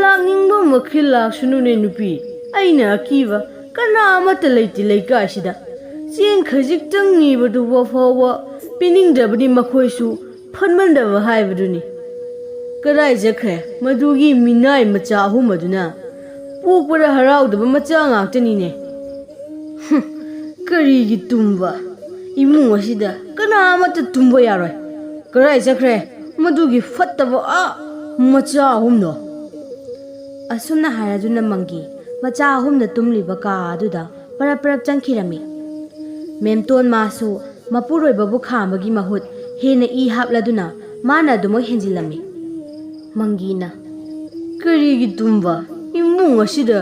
ꯂꯥꯛꯅꯤꯡꯕ ꯃꯈꯩ ꯂꯥꯛꯁꯅꯨꯅꯦ ꯅꯨꯄꯤ, ꯑꯩꯅ ꯑꯀꯤꯕ ꯀꯅꯥ ꯑꯃꯠꯇ ꯂꯩꯇꯦ ꯂꯩꯀꯥꯏꯁꯤꯗ꯫ ꯆꯦꯡ ꯈꯖꯤꯛꯇꯪ ꯅꯤꯕꯗꯨ ꯐꯥꯎꯕ ꯄꯤꯅꯤꯡꯗ꯭ꯔꯕꯗꯤ ꯃꯈꯣꯏꯁꯨ ꯐꯠꯃꯟꯗꯕ ꯍꯥꯏꯕꯗꯨꯅꯤ꯫ ꯀꯗꯥꯏ ꯆꯠꯈ꯭ꯔꯦ ꯃꯗꯨꯒꯤ ꯃꯤꯅꯥꯏ ꯃꯆꯥ ꯑꯍꯨꯝ ꯑꯗꯨꯅ? ꯄꯣꯛꯄꯗ ꯍꯔꯥꯎꯗꯕ ꯃꯆꯥ ꯉꯥꯛꯇꯅꯤꯅꯦ꯫ ꯍꯨꯝ, ꯀꯔꯤꯒꯤ ꯇꯨꯝꯕ? ꯏꯃꯨꯡ ꯑꯁꯤꯗ ꯀꯅꯥ ꯑꯃꯠꯇ ꯇꯨꯝꯕ ꯌꯥꯔꯣꯏ꯫ ꯀꯗꯥꯏ ꯆꯠꯈ꯭ꯔꯦ ꯃꯗꯨꯒꯤ ꯐꯠꯇꯕ ꯑꯥ ꯃꯆꯥ ꯑꯍꯨꯝꯗꯣ? ꯑꯁꯨꯝꯅ ꯍꯥꯏꯔꯗꯨꯅ ꯃꯪꯒꯤ ꯃꯆꯥ ꯑꯍꯨꯝꯅ ꯇꯨꯝꯂꯤꯕ ꯀꯥ ꯑꯗꯨꯗ ꯄꯔꯞ ꯄꯔꯞ ꯆꯪꯈꯤꯔꯝꯃꯤ꯫ ꯃꯦꯝꯇꯣꯟ ꯃꯥꯁꯨ ꯃꯄꯨꯔꯣꯏꯕꯕꯨ ꯈꯥꯝꯕꯒꯤ ꯃꯍꯨꯠ ꯍꯦꯟꯅ ꯏ ꯍꯥꯞꯂꯗꯨꯅ ꯃꯥꯅ ꯑꯗꯨꯃꯛ ꯍꯦꯟꯖꯤꯜꯂꯝꯃꯤ꯫ ꯃꯪꯒꯤꯅ, "ꯀꯔꯤꯒꯤ ꯇꯨꯝꯕ? ꯏꯃꯨꯡ ꯑꯁꯤꯗ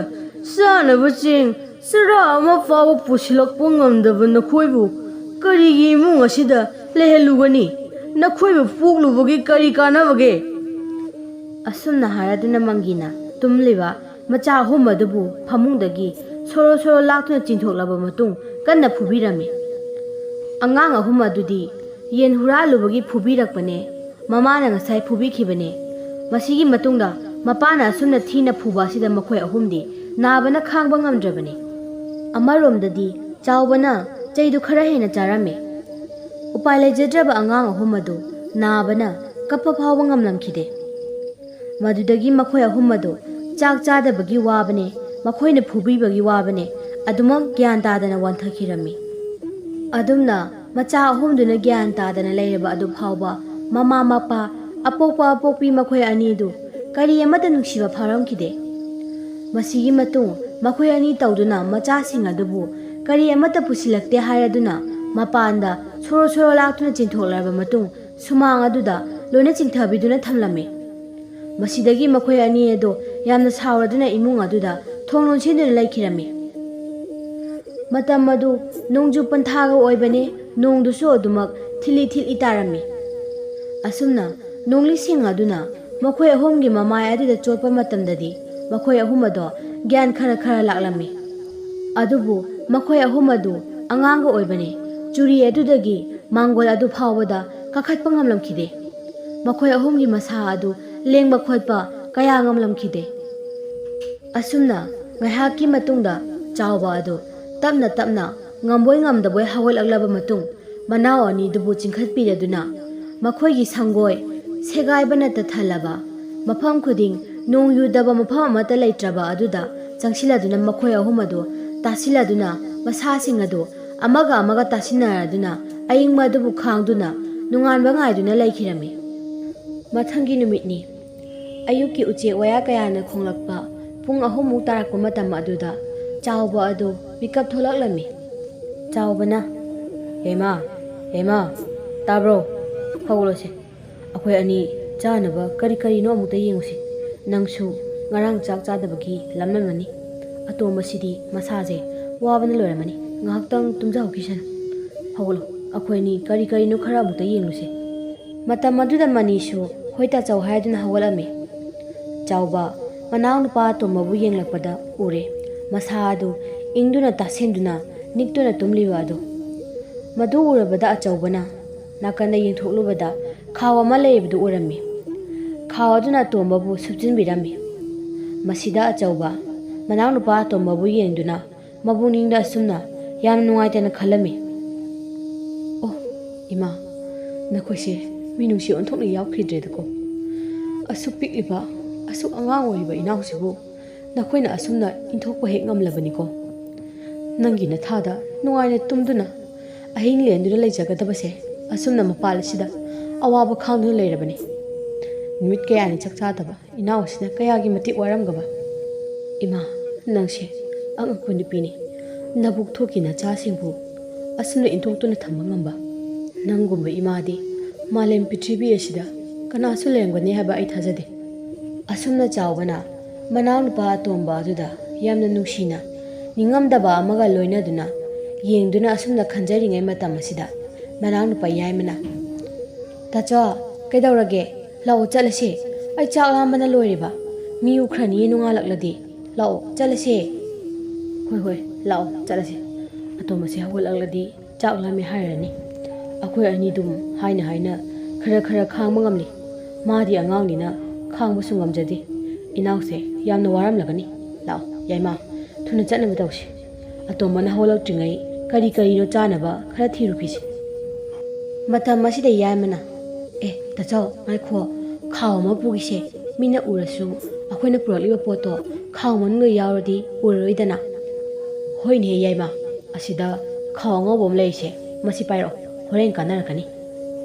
ꯆꯥꯅꯕ ꯆꯦꯡ ꯆꯔꯥ ꯑꯃ ꯐꯥꯎꯕ ꯄꯨꯁꯤꯜꯂꯛꯄ ꯉꯝꯗꯕ ꯅꯈꯣꯏꯕꯨ ꯀꯔꯤꯒꯤ ꯏꯃꯨꯡ ꯑꯁꯤꯗ ꯂꯩꯍꯜꯂꯨꯒꯅꯤ? ꯅꯈꯣꯏꯕꯨ ꯄꯣꯛꯂꯨꯕꯒꯤ ꯀꯔꯤ ꯀꯥꯟꯅꯕꯒꯦ?" ꯑꯁꯨꯝꯅ ꯍꯥꯏꯔꯗꯨꯅ ꯃꯪꯒꯤꯅ ꯇꯨꯝꯂꯤꯕ ꯃꯆꯥ ꯑꯍꯨꯝ ꯑꯗꯨꯕꯨ ꯐꯃꯨꯡꯗꯒꯤ ꯁꯣꯔꯣ ꯁꯣꯔꯣ ꯂꯥꯛꯇꯨꯅ ꯆꯤꯡꯊꯣꯛꯂꯕ ꯃꯇꯨꯡ ꯀꯟꯅ ꯐꯨꯕꯤꯔꯝꯃꯤ꯫ ꯑꯉꯥꯡ ꯑꯍꯨꯝ ꯑꯗꯨꯗꯤ ꯌꯦꯟ ꯍꯨꯔꯥꯜꯂꯨꯕꯒꯤ ꯐꯨꯕꯤꯔꯛꯄꯅꯦ, ꯃꯃꯥꯅ ꯉꯁꯥꯏ ꯐꯨꯕꯤꯈꯤꯕꯅꯦ꯫ ꯃꯁꯤꯒꯤ ꯃꯇꯨꯡꯗ ꯃꯄꯥꯅ ꯑꯁꯨꯝꯅ ꯊꯤꯅ ꯐꯨꯕ ꯑꯁꯤꯗ ꯃꯈꯣꯏ ꯑꯍꯨꯝꯗꯤ ꯅꯥꯕꯅ ꯈꯥꯡꯕ ꯉꯝꯗ꯭ꯔꯕꯅꯤ꯫ ꯑꯃꯔꯣꯝꯗꯗꯤ ꯆꯥꯎꯕꯅ ꯆꯩꯗꯨ ꯈꯔ ꯍꯦꯟꯅ ꯆꯥꯔꯝꯃꯤ꯫ ꯎꯄꯥꯏ ꯂꯩꯖꯗ꯭ꯔꯕ ꯑꯉꯥꯡ ꯑꯍꯨꯝ ꯑꯗꯨ ꯅꯥꯕꯅ ꯀꯞꯄ ꯐꯥꯎꯕ ꯉꯝꯂꯝꯈꯤꯗꯦ꯫ ꯃꯗꯨꯗꯒꯤ ꯃꯈꯣꯏ ꯑꯍꯨꯝ ꯑꯗꯨ ꯆꯥꯛ ꯆꯥꯗꯕꯒꯤ ꯋꯥꯕꯅꯦ, ꯃꯈꯣꯏꯅ ꯐꯨꯕꯤꯕꯒꯤ ꯋꯥꯕꯅꯦ, ꯑꯗꯨꯃꯛ ꯒ꯭ꯌꯥꯟ ꯇꯥꯗꯅ ꯋꯥꯟꯊꯈꯤꯔꯝꯃꯤ꯫ ꯑꯗꯨꯝꯅ ꯃꯆꯥ ꯑꯍꯨꯝꯗꯨꯅ ꯒ꯭ꯌꯥꯟ ꯇꯥꯗꯅ ꯂꯩꯔꯕ ꯑꯗꯨ ꯐꯥꯎꯕ ꯃꯃꯥ ꯃꯄꯥ, ꯑꯄꯣꯛꯄ ꯑꯄꯣꯛꯄꯤ ꯃꯈꯣꯏ ꯑꯅꯤꯗꯨ ꯀꯔꯤ ꯑꯃꯠꯇ ꯅꯨꯡꯁꯤꯕ ꯐꯥꯎꯔꯝꯈꯤꯗꯦ꯫ ꯃꯁꯤꯒꯤ ꯃꯇꯨꯡ ꯃꯈꯣꯏ ꯑꯅꯤ ꯇꯧꯗꯨꯅ ꯃꯆꯥꯁꯤꯡ ꯑꯗꯨꯕꯨ ꯀꯔꯤ ꯑꯃꯠꯇ ꯄꯨꯁꯤꯜꯂꯛꯇꯦ ꯍꯥꯏꯔꯗꯨꯅ ꯃꯄꯥꯟꯗ ꯁꯣꯔꯣ ꯁꯣꯔꯣ ꯂꯥꯛꯇꯨꯅ ꯆꯦꯟꯊꯣꯛꯂꯔꯕ ꯃꯇꯨꯡ ꯁꯨꯃꯥꯡ ꯑꯗꯨꯗ ꯂꯣꯏꯅ ꯆꯤꯡꯊꯕꯤꯗꯨꯅ ꯊꯝꯂꯝꯃꯤ꯫ ꯃꯁꯤꯗꯒꯤ ꯃꯈꯣꯏ ꯑꯅꯤ ꯑꯗꯨ ꯌꯥꯝꯅ ꯁꯥꯎꯔꯗꯨꯅ ꯏꯃꯨꯡ ꯑꯗꯨꯗ ꯊꯣꯡ ꯂꯣꯟꯁꯤꯟꯗꯨꯅ ꯂꯩꯈꯤꯔꯝꯃꯤ꯫ ꯃꯇꯝ ꯑꯗꯨ ꯅꯣꯡꯖꯨ ꯄꯟꯊꯥꯒ ꯑꯣꯏꯕꯅꯤ꯫ ꯅꯣꯡꯗꯨꯁꯨ ꯑꯗꯨꯃꯛ ꯊꯤꯜꯂꯤ ꯊꯤꯜꯂꯤ ꯇꯥꯔꯝꯃꯤ꯫ ꯑꯁꯨꯝꯅ ꯅꯣꯡꯂꯤꯁꯤꯡ ꯑꯗꯨꯅ ꯃꯈꯣꯏ ꯑꯍꯨꯝꯒꯤ ꯃꯃꯥꯏ ꯑꯗꯨꯗ ꯆꯣꯠꯄ ꯃꯇꯝꯗꯗꯤ ꯃꯈꯣꯏ ꯑꯍꯨꯝ ꯑꯗꯣ ꯒ꯭ꯌꯥꯟ ꯈꯔ ꯈꯔ ꯂꯥꯛꯂꯝꯃꯤ꯫ ꯑꯗꯨꯕꯨ ꯃꯈꯣꯏ ꯑꯍꯨꯝ ꯑꯗꯨ ꯑꯉꯥꯡꯒ ꯑꯣꯏꯕꯅꯤ꯫ ꯆꯨꯔꯤ ꯑꯗꯨꯗꯒꯤ ꯃꯥꯡꯒꯣꯜ ꯑꯗꯨ ꯐꯥꯎꯕꯗ ꯀꯥꯈꯠꯄ ꯉꯝꯂꯝꯈꯤꯗꯦ꯫ ꯃꯈꯣꯏ ꯑꯍꯨꯝꯒꯤ ꯃꯁꯥ ꯑꯗꯨ ꯂꯦꯡꯕ ꯈꯣꯠꯄ ꯀꯌꯥ ꯉꯝꯂꯝꯈꯤꯗꯦ꯫ ꯑꯁꯨꯝꯅ ꯉꯥꯏꯍꯥꯛꯀꯤ ꯃꯇꯨꯡꯗ ꯆꯥꯎꯕ ꯑꯗꯨ ꯇꯞꯅ ꯇꯞꯅ ꯉꯝꯕꯣꯏ ꯉꯝꯗꯕꯣꯏ ꯍꯧꯒꯠꯂꯛꯂꯕ ꯃꯇꯨꯡ, ꯃꯅꯥꯎ ꯑꯅꯤꯗꯨꯕꯨ ꯆꯤꯡꯈꯠꯄꯤꯔꯗꯨꯅ ꯃꯈꯣꯏꯒꯤ ꯁꯪꯒꯣꯏ ꯁꯦꯒꯥꯏꯕꯅ ꯇꯠꯊꯜꯂꯕ ꯃꯐꯝ ꯈꯨꯗꯤꯡ ꯅꯣꯡ ꯌꯨꯗꯕ ꯃꯐꯝ ꯑꯃꯠꯇ ꯂꯩꯇ꯭ꯔꯕ ꯑꯗꯨꯗ ꯆꯪꯁꯤꯜꯂꯗꯨꯅ ꯃꯈꯣꯏ ꯑꯍꯨꯝ ꯑꯗꯨ ꯇꯥꯁꯤꯜꯂꯗꯨꯅ ꯃꯁꯥꯁꯤꯡ ꯑꯗꯨ ꯑꯃꯒ ꯑꯃꯒ ꯇꯥꯁꯤꯟꯅꯔꯗꯨꯅ ꯑꯏꯪꯕ ꯑꯗꯨꯕꯨ ꯈꯥꯡꯗꯨꯅ ꯅꯣꯡꯉꯥꯟꯕ ꯉꯥꯏꯗꯨꯅ ꯂꯩꯈꯤꯔꯝꯃꯤ꯫ ꯃꯊꯪꯒꯤ ꯅꯨꯃꯤꯠꯅꯤ꯫ ꯑꯌꯨꯛꯀꯤ ꯎꯆꯦꯛ ꯋꯥꯌꯥ ꯀꯌꯥꯅ ꯈꯣꯡꯂꯛꯄ ꯄꯨꯡ ꯑꯍꯨꯝꯃꯨꯛ ꯇꯥꯔꯛꯄ ꯃꯇꯝ ꯑꯗꯨꯗ ꯆꯥꯎꯕ ꯑꯗꯨ ꯃꯤꯀꯞ ꯊꯣꯛꯂꯛꯂꯝꯃꯤ꯫ ꯆꯥꯎꯕꯅ, "ꯍꯦꯃꯥ, ꯍꯦꯃꯥ, ꯇꯥꯕ꯭ꯔꯣ? ꯍꯧꯒꯠꯂꯣꯁꯦ꯫ ꯑꯩꯈꯣꯏ ꯑꯅꯤ ꯆꯥꯅꯕ ꯀꯔꯤ ꯀꯔꯤꯅꯣ ꯑꯃꯨꯛꯇ ꯌꯦꯡꯉꯨꯁꯤ꯫ ꯅꯪꯁꯨ ꯉꯔꯥꯡ ꯆꯥꯛ ꯆꯥꯗꯕꯒꯤ ꯂꯥꯝꯂꯝꯃꯅꯤ꯫ ꯑꯇꯣꯝꯕꯁꯤꯗꯤ ꯃꯁꯥꯁꯦ ꯋꯥꯕꯅ ꯂꯣꯏꯔꯝꯃꯅꯤ꯫ ꯉꯥꯏꯍꯥꯛꯇꯪ ꯇꯨꯝꯖꯍꯧꯈꯤꯁꯅꯨ꯫ ꯍꯧꯒꯠꯂꯣ, ꯑꯩꯈꯣꯏ ꯑꯅꯤ ꯀꯔꯤ ꯀꯔꯤꯅꯣ ꯈꯔ ꯑꯃꯨꯛꯇ ꯌꯦꯡꯂꯨꯁꯦ꯫" ꯃꯇꯝ ꯑꯗꯨꯗ ꯃꯅꯤꯁꯨ ꯍꯣꯏ ꯇꯥꯆꯧ ꯍꯥꯏꯗꯨꯅ ꯍꯧꯒꯠꯂꯝꯃꯤ꯫ ꯆꯥꯎꯕ ꯃꯅꯥꯎꯅꯨꯄꯥ ꯑꯇꯣꯝꯕꯕꯨ ꯌꯦꯡꯂꯛꯄꯗ ꯎꯔꯦ꯫ ꯃꯁꯥ ꯑꯗꯨ ꯏꯪꯗꯨꯅ ꯇꯥꯁꯤꯟꯗꯨꯅ ꯅꯤꯛꯇꯨꯅ ꯇꯨꯝꯂꯤꯕ ꯑꯗꯨ꯫ ꯃꯗꯨ ꯎꯔꯕꯗ ꯑꯆꯧꯕꯅ ꯅꯥꯀꯟꯗ ꯌꯦꯡꯊꯣꯛꯂꯨꯕꯗ ꯈꯥꯎ ꯑꯃ ꯂꯩꯔꯤꯕꯗꯨ ꯎꯔꯝꯃꯤ꯫ ꯈꯥꯎ ꯑꯗꯨꯅ ꯑꯇꯣꯝꯕꯕꯨ ꯁꯨꯞꯆꯤꯟꯕꯤꯔꯝꯃꯤ꯫ ꯃꯁꯤꯗ ꯑꯆꯧꯕ ꯃꯅꯥꯎꯅꯨꯄꯥ ꯑꯇꯣꯝꯕꯕꯨ ꯌꯦꯡꯗꯨꯅ ꯃꯕꯨꯛꯅꯤꯡꯗ ꯑꯁꯨꯝꯅ ꯌꯥꯝꯅ ꯅꯨꯡꯉꯥꯏꯇꯅ ꯈꯜꯂꯝꯃꯤ꯫ "ꯑꯣ, ꯏꯃꯥ, ꯅꯈꯣꯏꯁꯦ ꯃꯤꯅꯨꯡꯁꯤ ꯑꯣꯟꯊꯣꯛꯅ ꯌꯥꯎꯈꯤꯗ꯭ꯔꯦꯗꯀꯣ꯫ ꯑꯁꯨꯛ ꯄꯤꯛꯂꯤꯕ, ꯑꯁꯨꯛ ꯑꯉꯥꯡ ꯑꯣꯏꯔꯤꯕ ꯏꯅꯥꯎꯁꯤꯕꯨ ꯅꯈꯣꯏꯅ ꯑꯁꯨꯝꯅ ꯏꯟꯊꯣꯛꯄ ꯍꯦꯛ ꯉꯝꯂꯕꯅꯤꯀꯣ꯫ ꯅꯪꯒꯤ ꯅꯊꯥꯗ ꯅꯨꯡꯉꯥꯏꯅ ꯇꯨꯝꯗꯨꯅ ꯑꯍꯤꯡ ꯂꯦꯟꯗꯨꯅ ꯂꯩꯖꯒꯗꯕꯁꯦ ꯑꯁꯨꯝꯅ ꯃꯄꯥꯜ ꯑꯁꯤꯗ ꯑꯋꯥꯕ ꯈꯥꯡꯗꯨꯅ ꯂꯩꯔꯕꯅꯤ꯫ ꯅꯨꯃꯤꯠ ꯀꯌꯥꯅꯤ ꯆꯥꯛ ꯆꯥꯗꯕ ꯏꯅꯥꯎ ꯑꯁꯤꯅ ꯀꯌꯥꯒꯤ ꯃꯇꯤꯛ ꯋꯥꯔꯝꯒꯕ꯫ ꯏꯃꯥ, ꯅꯪꯁꯦ ꯑꯉꯛꯄ ꯅꯨꯄꯤꯅꯤ꯫ ꯅꯕꯨꯛ ꯊꯣꯛꯀꯤ ꯅꯆꯥꯁꯤꯡꯕꯨ ꯑꯁꯨꯝꯅ ꯏꯟꯊꯣꯛꯇꯨꯅ ꯊꯝꯕ ꯉꯝꯕ ꯅꯪꯒꯨꯝꯕ ꯏꯃꯥꯗꯤ ꯃꯥꯂꯦꯝ ꯄ꯭ꯔꯤꯊꯤꯕꯤ ꯑꯁꯤꯗ ꯀꯅꯥꯁꯨ ꯂꯩꯔꯝꯒꯅꯤ ꯍꯥꯏꯕ ꯑꯩ ꯊꯥꯖꯗꯦ꯫" ꯑꯁꯨꯝꯅ ꯆꯥꯎꯕꯅ ꯃꯅꯥꯎꯅꯨꯄꯥ ꯑꯇꯣꯝꯕ ꯑꯗꯨꯗ ꯌꯥꯝꯅ ꯅꯨꯡꯁꯤꯅ ꯅꯤꯡꯉꯝꯗꯕ ꯑꯃꯒ ꯂꯣꯏꯅꯗꯨꯅ ꯌꯦꯡꯗꯨꯅ ꯑꯁꯨꯝꯅ ꯈꯟꯖꯔꯤꯉꯩ ꯃꯇꯝ ꯑꯁꯤꯗ ꯃꯅꯥꯎꯅꯨꯄꯥ ꯌꯥꯏꯃꯅ, "ꯇꯥꯆꯧ, ꯀꯩꯗꯧꯔꯒꯦ? ꯂꯥꯛꯑꯣ ꯆꯠꯂꯁꯦ꯫ ꯑꯩ ꯆꯥꯛ ꯂꯥꯝꯕꯅ ꯂꯣꯏꯔꯦꯕ꯫ ꯃꯤ ꯎꯈ꯭ꯔꯅꯤꯌꯦ ꯅꯣꯡꯉꯥꯜꯂꯛꯂꯗꯤ꯫ ꯂꯥꯛꯑꯣ ꯆꯠꯂꯁꯦ꯫" "ꯍꯣꯏ ꯍꯣꯏ, ꯂꯥꯛꯑꯣ ꯆꯠꯂꯁꯦ꯫ ꯑꯇꯣꯝꯕꯁꯦ ꯍꯧꯒꯠꯂꯛꯂꯗꯤ ꯆꯥꯛ ꯂꯥꯝꯃꯦ ꯍꯥꯏꯔꯅꯤ꯫ ꯑꯩꯈꯣꯏ ꯑꯅꯤꯗꯨꯝ ꯍꯥꯏꯅ ꯍꯥꯏꯅ ꯈꯔ ꯈꯔ ꯈꯥꯡꯕ ꯉꯝꯂꯤ꯫ ꯃꯥꯗꯤ ꯑꯉꯥꯡꯅꯤꯅ ꯈꯥꯡꯕꯁꯨ ꯉꯝꯖꯗꯦ꯫ ꯏꯅꯥꯎꯁꯦ ꯌꯥꯝꯅ ꯋꯥꯔꯝꯂꯒꯅꯤ꯫ ꯂꯥꯛꯑꯣ ꯌꯥꯏꯃ, ꯊꯨꯅ ꯆꯠꯅꯕ ꯇꯧꯁꯤ꯫ ꯑꯇꯣꯝꯕꯅ ꯍꯧꯒꯠꯂꯛꯇ꯭ꯔꯤꯉꯩ ꯀꯔꯤ ꯀꯔꯤꯅꯣ ꯆꯥꯅꯕ ꯈꯔ ꯊꯤꯔꯨꯈꯤꯁꯤ꯫" ꯃꯇꯝ ꯑꯁꯤꯗ ꯌꯥꯏꯃꯅ, "ꯑꯦ ꯇꯥꯆꯧ, ꯉꯥꯏꯈꯣ, ꯈꯥꯎ ꯑꯃ ꯄꯨꯈꯤꯁꯦ꯫ ꯃꯤꯅ ꯎꯔꯁꯨ ꯑꯩꯈꯣꯏꯅ ꯄꯨꯔꯛꯂꯤꯕ ꯄꯣꯠꯇꯣ ꯈꯥꯎ ꯃꯅꯨꯡꯗ ꯌꯥꯎꯔꯗꯤ ꯎꯔꯔꯣꯏꯗꯅ꯫" "ꯍꯣꯏꯅꯦ ꯌꯥꯏꯃ, ꯑꯁꯤꯗ ꯈꯥꯎ ꯑꯉꯧꯕ ꯑꯃ ꯂꯩꯔꯤꯁꯦ, ꯃꯁꯤ ꯄꯥꯏꯔꯛꯑꯣ, ꯍꯣꯔꯦꯟ ꯀꯥꯟꯅꯔꯛꯀꯅꯤ꯫"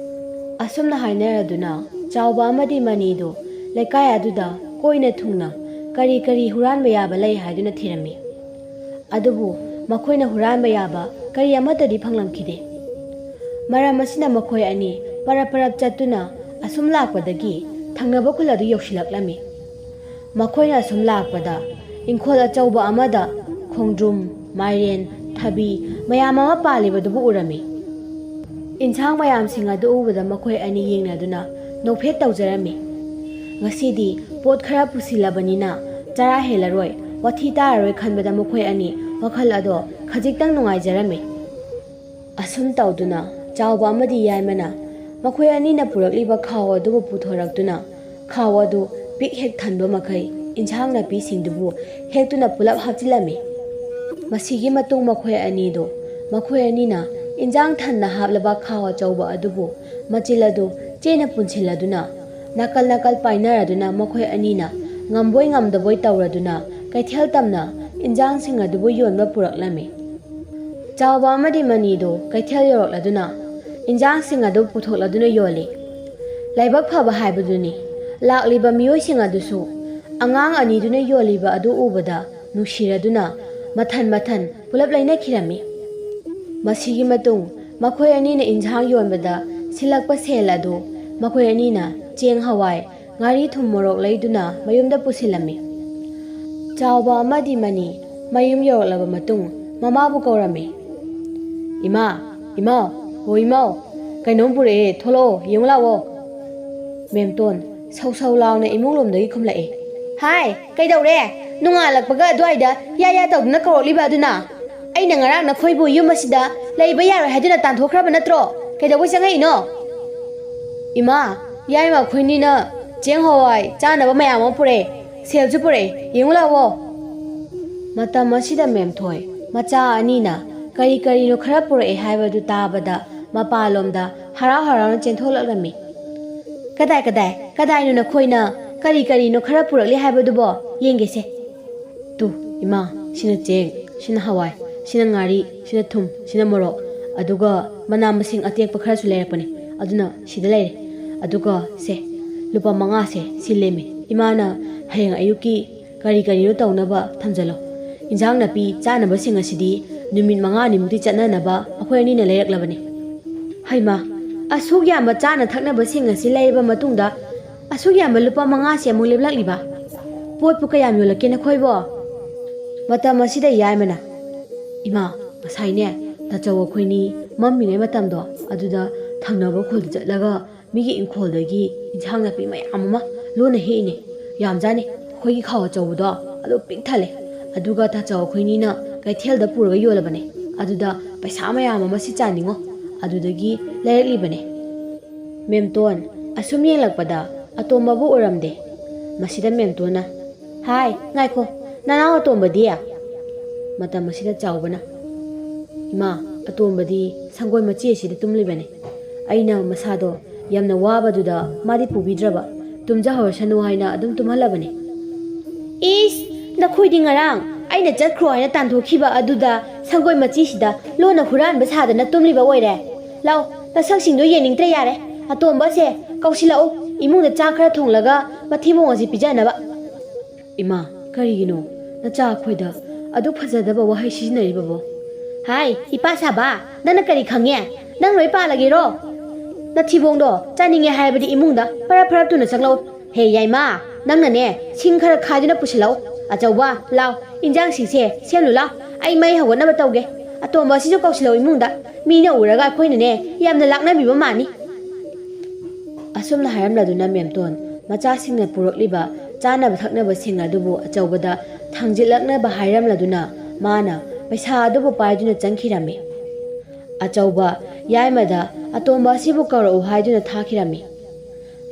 ꯑꯁꯨꯝꯅ ꯍꯥꯏꯅꯔꯗꯨꯅ ꯆꯥꯎꯕ ꯑꯃꯗꯤ ꯃꯅꯤꯗꯨ ꯂꯩꯀꯥꯏ ꯑꯗꯨꯗ ꯀꯣꯏꯅ ꯊꯨꯡꯅ ꯀꯔꯤ ꯀꯔꯤ ꯍꯨꯔꯥꯟꯕ ꯌꯥꯕ ꯂꯩ ꯍꯥꯏꯗꯨꯅ ꯊꯤꯔꯝꯃꯤ꯫ ꯑꯗꯨꯕꯨ ꯃꯈꯣꯏꯅ ꯍꯨꯔꯥꯟꯕ ꯌꯥꯕ ꯀꯔꯤ ꯑꯃꯠꯇꯗꯤ ꯐꯪꯂꯝꯈꯤꯗꯦ꯫ ꯃꯔꯝ ꯑꯁꯤꯅ ꯃꯈꯣꯏ ꯑꯅꯤ ꯄꯔꯞ ꯄꯔꯞ ꯆꯠꯇꯨꯅ ꯑꯁꯨꯝ ꯂꯥꯛꯄꯗꯒꯤ ꯊꯪꯅꯕ ꯈꯨꯜ ꯑꯗꯨ ꯌꯧꯁꯤꯜꯂꯛꯂꯝꯃꯤ꯫ ꯃꯈꯣꯏꯅ ꯑꯁꯨꯝ ꯂꯥꯛꯄꯗ ꯏꯪꯈꯣꯜ ꯑꯆꯧꯕ ꯑꯃꯗ ꯈꯣꯡꯗ꯭ꯔꯨꯝ, ꯃꯥꯏꯔꯦꯟ, ꯊꯕꯤ ꯃꯌꯥꯝ ꯑꯃ ꯄꯥꯜꯂꯤꯕꯗꯨꯕꯨ ꯎꯔꯝꯃꯤ꯫ ꯏꯟꯁꯥꯡ ꯃꯌꯥꯝꯁꯤꯡ ꯑꯗꯨ ꯎꯕꯗ ꯃꯈꯣꯏ ꯑꯅꯤ ꯌꯦꯡꯅꯗꯨꯅ ꯅꯣꯛꯐꯦꯠ ꯇꯧꯖꯔꯝꯃꯤ꯫ ꯉꯁꯤꯗꯤ ꯄꯣꯠ ꯈꯔ ꯄꯨꯁꯤꯜꯂꯕꯅꯤꯅ ꯆꯔꯥ ꯍꯦꯜꯂꯔꯣꯏ, ꯋꯥꯊꯤ ꯇꯥꯔꯔꯣꯏ ꯈꯟꯕꯗ ꯃꯈꯣꯏ ꯑꯅꯤ ꯋꯥꯈꯜ ꯑꯗꯣ ꯈꯖꯤꯛꯇꯪ ꯅꯨꯡꯉꯥꯏꯖꯔꯝꯃꯤ꯫ ꯑꯁꯨꯝ ꯇꯧꯗꯨꯅ ꯆꯥꯎꯕ ꯑꯃꯗꯤ ꯌꯥꯏꯃꯅ ꯃꯈꯣꯏ ꯑꯅꯤꯅ ꯄꯨꯔꯛꯂꯤꯕ ꯈꯥꯎ ꯑꯗꯨꯕꯨ ꯄꯨꯊꯣꯔꯛꯇꯨꯅ ꯈꯥꯎ ꯑꯗꯨ ꯄꯤꯛ ꯍꯦꯛ ꯊꯟꯕ ꯃꯈꯩ ꯏꯟꯁꯥꯡ ꯅꯥꯄꯤꯁꯤꯡꯗꯨꯕꯨ ꯍꯦꯛꯇꯨꯅ ꯄꯨꯂꯞ ꯍꯥꯞꯆꯤꯜꯂꯝꯃꯤ꯫ ꯃꯁꯤꯒꯤ ꯃꯇꯨꯡ ꯃꯈꯣꯏ ꯑꯅꯤꯗꯨ, ꯃꯈꯣꯏ ꯑꯅꯤꯅ ꯏꯟꯖꯥꯡ ꯊꯟꯅ ꯍꯥꯞꯂꯕ ꯈꯥꯎ ꯑꯆꯧꯕ ꯑꯗꯨꯕꯨ ꯃꯆꯤꯜ ꯑꯗꯨ ꯆꯦꯠꯅ ꯄꯨꯟꯁꯤꯜꯂꯗꯨꯅ, ꯅꯥꯀꯜ ꯅꯥꯀꯜ ꯄꯥꯏꯅꯔꯗꯨꯅ ꯃꯈꯣꯏ ꯑꯅꯤꯅ ꯉꯝꯕꯣꯏ ꯉꯝꯗꯕꯣꯏ ꯇꯧꯔꯗꯨꯅ ꯀꯩꯊꯦꯜ ꯇꯝꯅ ꯏꯟꯖꯥꯡꯁꯤꯡ ꯑꯗꯨꯕꯨ ꯌꯣꯟꯕ ꯄꯨꯔꯛꯂꯝꯃꯤ꯫ ꯆꯥꯎꯕ ꯑꯃꯗꯤ ꯃꯅꯤꯗꯨ ꯀꯩꯊꯦꯜ ꯌꯧꯔꯛꯂꯗꯨꯅ ꯏꯟꯖꯥꯡꯁꯤꯡ ꯑꯗꯨ ꯄꯨꯊꯣꯛꯂꯗꯨꯅ ꯌꯣꯜꯂꯤ꯫ ꯂꯥꯏꯕꯛ ꯐꯕ ꯍꯥꯏꯕꯗꯨꯅꯤ, ꯂꯥꯛꯂꯤꯕ ꯃꯤꯑꯣꯏꯁꯤꯡ ꯑꯗꯨꯁꯨ ꯑꯉꯥꯡ ꯑꯅꯤꯗꯨꯅ ꯌꯣꯜꯂꯤꯕ ꯑꯗꯨ ꯎꯕꯗ ꯅꯨꯡꯁꯤꯔꯗꯨꯅ ꯃꯊꯟ ꯃꯊꯟ ꯄꯨꯂꯞ ꯂꯩꯅꯈꯤꯔꯝꯃꯤ꯫ ꯃꯁꯤꯒꯤ ꯃꯇꯨꯡ ꯃꯈꯣꯏ ꯑꯅꯤꯅ ꯏꯟꯁꯥꯡ ꯌꯣꯟꯕꯗ ꯁꯤꯜꯂꯛꯄ ꯁꯦꯜ ꯑꯗꯨ ꯃꯈꯣꯏ ꯑꯅꯤꯅ ꯆꯦꯡ, ꯍꯋꯥꯏ, ꯉꯥꯔꯤ, ꯊꯨꯝ, ꯃꯣꯔꯣꯛ ꯂꯩꯗꯨꯅ ꯃꯌꯨꯝꯗ ꯄꯨꯁꯤꯜꯂꯝꯃꯤ꯫ ꯆꯥꯎꯕ ꯑꯃꯗꯤ ꯃꯅꯤ ꯃꯌꯨꯝ ꯌꯧꯔꯛꯂꯕ ꯃꯇꯨꯡ ꯃꯃꯥꯕꯨ ꯀꯧꯔꯝꯃꯤ꯫ "ꯏꯃꯥ, ꯏꯃꯥꯎ, ꯑꯣ ꯏꯃꯥꯎ, ꯀꯩꯅꯣꯝ ꯄꯨꯔꯛꯑꯦ, ꯊꯣꯛꯂꯛꯑꯣ, ꯌꯦꯡꯉꯨ ꯂꯥꯛꯑꯣ꯫" ꯃꯦꯝꯇꯣꯟ ꯁꯧ ꯁꯧ ꯂꯥꯎꯅ ꯏꯃꯨꯡ ꯂꯣꯝꯗꯒꯤ ꯈꯨꯝꯂꯛꯑꯦ꯫ "ꯍꯥꯏ, ꯀꯩꯗꯧꯔꯦ? ꯅꯣꯡꯉꯥꯜꯂꯛꯄꯒ ꯑꯗꯨꯋꯥꯏꯗ ꯌꯥ ꯌꯥ ꯇꯧꯗꯨꯅ ꯀꯧꯔꯛꯂꯤꯕ ꯑꯗꯨꯅ? ꯑꯩꯅ ꯉꯔꯥꯡ ꯅꯈꯣꯏꯕꯨ ꯌꯨꯝ ꯑꯁꯤꯗ ꯂꯩꯕ ꯌꯥꯔꯣꯏ ꯍꯥꯏꯗꯨꯅ ꯇꯥꯟꯊꯣꯛꯈ꯭ꯔꯕ ꯅꯠꯇ꯭ꯔꯣ? ꯀꯩꯗꯧꯕꯩ ꯆꯪꯉꯛꯏꯅꯣ?" "ꯏꯃꯥ, ꯌꯥꯏꯃ ꯑꯩꯈꯣꯏꯅꯤꯅ ꯆꯦꯡ ꯍꯋꯥꯏ ꯆꯥꯅꯕ ꯃꯌꯥꯝ ꯑꯃ ꯄꯨꯔꯛꯑꯦ, ꯁꯦꯜꯁꯨ ꯄꯨꯔꯛꯑꯦ, ꯌꯦꯡꯉꯨ ꯂꯥꯛꯑꯣ꯫" ꯃꯇꯝ ꯑꯁꯤꯗ ꯃꯦꯝꯊꯣꯏ ꯃꯆꯥ ꯑꯅꯤꯅ ꯀꯔꯤ ꯀꯔꯤꯅꯣ ꯈꯔ ꯄꯨꯔꯛꯑꯦ ꯍꯥꯏꯕꯗꯨ ꯇꯥꯕꯗ ꯃꯄꯥꯟꯂꯣꯝꯗ ꯍꯔꯥꯎ ꯍꯔꯥꯎꯅ ꯆꯦꯟꯊꯣꯛꯂꯛꯂꯝꯃꯤ꯫ "ꯀꯗꯥꯏ, ꯀꯗꯥꯏ, ꯀꯗꯥꯏꯅꯣ ꯅꯈꯣꯏꯅ ꯀꯔꯤ ꯀꯔꯤꯅꯣ ꯈꯔ ꯄꯨꯔꯛꯂꯤ ꯍꯥꯏꯕꯗꯨꯕꯣ? ꯌꯦꯡꯒꯦꯁꯦ꯫" "ꯇꯨ, ꯏꯃꯥ, ꯁꯤꯅ ꯆꯦꯡ, ꯁꯤꯅ ꯍꯋꯥꯏ, ꯁꯤꯅ ꯉꯥꯔꯤ, ꯁꯤꯅ ꯊꯨꯝ, ꯁꯤꯅ ꯃꯣꯔꯣꯛ, ꯑꯗꯨꯒ ꯃꯅꯥ ꯃꯁꯤꯡ ꯑꯇꯦꯛꯄ ꯈꯔꯁꯨ ꯂꯩꯔꯛꯄꯅꯤ, ꯑꯗꯨꯅ ꯁꯤꯗ ꯂꯩꯔꯦ꯫ ꯑꯗꯨꯒ ꯁꯦ, ꯂꯨꯄꯥ ꯃꯉꯥꯁꯦ ꯁꯤ ꯂꯦꯝꯃꯤ, ꯏꯃꯥꯅ ꯍꯌꯦꯡ ꯑꯌꯨꯛꯀꯤ ꯀꯔꯤ ꯀꯔꯤꯅꯣ ꯇꯧꯅꯕ ꯊꯝꯖꯜꯂꯣ꯫ ꯏꯟꯖꯥꯡ ꯅꯥꯄꯤ ꯆꯥꯅꯕꯁꯤꯡ ꯑꯁꯤꯗꯤ ꯅꯨꯃꯤꯠ ꯃꯉꯥꯅꯤꯃꯨꯛꯇꯤ ꯆꯠꯅꯅꯕ ꯑꯩꯈꯣꯏ ꯑꯅꯤꯅ ꯂꯩꯔꯛꯂꯕꯅꯤ꯫" "ꯍꯩꯃꯥ, ꯑꯁꯨꯛ ꯌꯥꯝꯕ ꯆꯥꯅ ꯊꯛꯅꯕꯁꯤꯡ ꯑꯁꯤ ꯂꯩꯔꯕ ꯃꯇꯨꯡꯗ ꯑꯁꯨꯛ ꯌꯥꯝꯕ ꯂꯨꯄꯥ ꯃꯉꯥꯁꯦ ꯑꯃꯨꯛ ꯂꯦꯞꯂꯛꯂꯤꯕ? ꯄꯣꯠꯄꯨ ꯀꯌꯥꯝ ꯌꯣꯜꯂꯛꯀꯦ ꯅꯈꯣꯏꯕꯣ?" ꯃꯇꯝ ꯑꯁꯤꯗ ꯌꯥꯏꯃꯅ, "ꯏꯃꯥ, ꯉꯁꯥꯏꯅꯦ, ꯇꯥꯆꯧ ꯑꯩꯈꯣꯏꯅꯤ ꯃꯝꯃꯤꯉꯩ ꯃꯇꯝꯗꯣ, ꯑꯗꯨꯗ ꯊꯪꯅꯕ ꯈꯨꯜꯗ ꯆꯠꯂꯒ ꯃꯤꯒꯤ ꯏꯪꯈꯣꯜꯗꯒꯤ ꯏꯟꯁꯥꯡ ꯅꯥꯄꯤ ꯃꯌꯥꯝ ꯑꯃ ꯂꯣꯟꯅ ꯍꯦꯛꯏꯅꯦ꯫ ꯌꯥꯝꯖꯥꯠꯅꯤ, ꯑꯩꯈꯣꯏꯒꯤ ꯈꯥꯎ ꯑꯆꯧꯕꯗꯣ ꯑꯗꯨ ꯄꯤꯛ ꯊꯜꯂꯦ꯫ ꯑꯗꯨꯒ ꯇꯥꯆꯧ ꯑꯩꯈꯣꯏꯅꯤꯅ ꯀꯩꯊꯦꯜꯗ ꯄꯨꯔꯒ ꯌꯣꯜꯂꯕꯅꯦ꯫ ꯑꯗꯨꯗ ꯄꯩꯁꯥ ꯃꯌꯥꯝ ꯑꯃ ꯁꯤ ꯆꯥꯅꯤꯡꯉꯣ, ꯑꯗꯨꯗꯒꯤ ꯂꯩꯔꯛꯂꯤꯕꯅꯦ꯫" ꯃꯦꯝꯇꯣꯟ, ꯑꯁꯨꯝ ꯌꯦꯡꯂꯛꯄꯗ ꯑꯇꯣꯝꯕꯕꯨ ꯎꯔꯝꯗꯦ꯫ ꯃꯁꯤꯗ ꯃꯦꯝꯇꯣꯟꯅ, "ꯍꯥꯏ, ꯉꯥꯏꯈꯣ, ꯅꯅꯥꯎ ꯑꯇꯣꯝꯕꯗꯤ?" ꯃꯇꯝ ꯑꯁꯤꯗ ꯆꯥꯎꯕꯅ, "ꯏꯃꯥ, ꯑꯇꯣꯝꯕꯗꯤ ꯁꯪꯒꯣꯏ ꯃꯆꯤ ꯑꯁꯤꯗ ꯇꯨꯝꯂꯤꯕꯅꯤ꯫ ꯑꯩꯅ ꯃꯁꯥꯗꯣ ꯌꯥꯝꯅ ꯋꯥꯕꯗꯨꯗ ꯃꯥꯗꯤ ꯄꯨꯕꯤꯗ꯭ꯔꯕ, ꯇꯨꯝꯖꯍꯧꯔꯁꯅꯨ ꯍꯥꯏꯅ ꯑꯗꯨꯝ ꯇꯨꯝꯍꯜꯂꯕꯅꯤ꯫" "ꯏꯁ, ꯅꯈꯣꯏꯗꯤ ꯉꯔꯥꯡ ꯑꯩꯅ ꯆꯠꯈ꯭ꯔꯣ ꯍꯥꯏꯅ ꯇꯥꯟꯊꯣꯛꯈꯤꯕ ꯑꯗꯨꯗ ꯁꯪꯒꯣꯏ ꯃꯆꯤꯁꯤꯗ ꯂꯣꯟꯅ ꯍꯨꯔꯥꯟꯕ ꯁꯥꯗꯅ ꯇꯨꯝꯂꯤꯕ ꯑꯣꯏꯔꯦ꯫ ꯂꯥꯎ, ꯅꯁꯛꯁꯤꯡꯗꯣ ꯌꯦꯡꯅꯤꯡꯗ꯭ꯔꯦ ꯌꯥꯔꯦ꯫ ꯑꯇꯣꯝꯕꯁꯦ ꯀꯧꯁꯤꯜꯂꯛꯎ, ꯏꯃꯨꯡꯗ ꯆꯥꯛ ꯈꯔ ꯊꯣꯡꯂꯒ ꯃꯊꯤꯕꯣꯡ ꯑꯁꯤ ꯄꯤꯖꯅꯕ꯫" "ꯏꯃꯥ, ꯀꯔꯤꯒꯤꯅꯣ ꯅꯆꯥ ꯑꯩꯈꯣꯏꯗ ꯑꯗꯨꯛ ꯐꯖꯗꯕ ꯋꯥꯍꯩ ꯁꯤꯖꯤꯟꯅꯔꯤꯕꯕꯣ?" "ꯍꯥꯏ, ꯏꯄꯥ ꯁꯥꯕ, ꯅꯪꯅ ꯀꯔꯤ ꯈꯪꯉꯦ? ꯅꯪ ꯂꯣꯏ ꯄꯥꯜꯂꯒꯦꯔꯣ? ꯅꯊꯤꯕꯣꯡꯗꯣ ꯆꯥꯅꯤꯡꯉꯦ ꯍꯥꯏꯔꯕꯗꯤ ꯏꯃꯨꯡꯗ ꯐꯔꯞ ꯐꯔꯞ ꯊꯨꯅ ꯆꯪꯂꯛꯎ꯫ ꯍꯦ ꯌꯥꯏꯃ, ꯅꯪꯅꯅꯦ, ꯁꯤꯡ ꯈꯔ ꯈꯥꯏꯗꯨꯅ ꯄꯨꯁꯤꯜꯂꯛꯎ꯫ ꯑꯆꯧꯕ, ꯂꯥꯎ, ꯏꯟꯖꯥꯡꯁꯤꯡꯁꯦ ꯁꯦꯝꯂꯨ ꯂꯥꯎ꯫ ꯑꯩ ꯃꯩ ꯍꯧꯒꯠꯅꯕ ꯇꯧꯒꯦ꯫ ꯑꯇꯣꯝꯕ ꯑꯁꯤꯁꯨ ꯀꯧꯁꯤꯜꯂꯛꯎ ꯏꯃꯨꯡꯗ꯫ ꯃꯤꯅ ꯎꯔꯒ ꯑꯩꯈꯣꯏꯅꯅꯦ ꯌꯥꯝꯅ ꯂꯥꯛꯅꯕꯤꯕ ꯃꯥꯟꯅꯤ꯫ ꯑꯁꯨꯝꯅ ꯍꯥꯏꯔꯝꯂꯗꯨꯅ ꯃꯦꯝꯇꯣꯟ ꯃꯆꯥꯁꯤꯡꯅ ꯄꯨꯔꯛꯂꯤꯕ ꯆꯥꯅꯕ ꯊꯛꯅꯕꯁꯤꯡ ꯑꯗꯨꯕꯨ ꯑꯆꯧꯕꯗ ꯊꯥꯡꯖꯤꯜꯂꯛꯅꯕ ꯍꯥꯏꯔꯝꯂꯗꯨꯅ ꯃꯥꯅ ꯄꯩꯁꯥ ꯑꯗꯨꯕꯨ ꯄꯥꯏꯗꯨꯅ ꯆꯪꯈꯤꯔꯝꯃꯤ꯫ ꯑꯆꯧꯕ ꯌꯥꯏꯃꯗ ꯑꯇꯣꯝꯕ ꯑꯁꯤꯕꯨ ꯀꯧꯔꯛꯎ ꯍꯥꯏꯗꯨꯅ ꯊꯥꯈꯤꯔꯝꯃꯤ꯫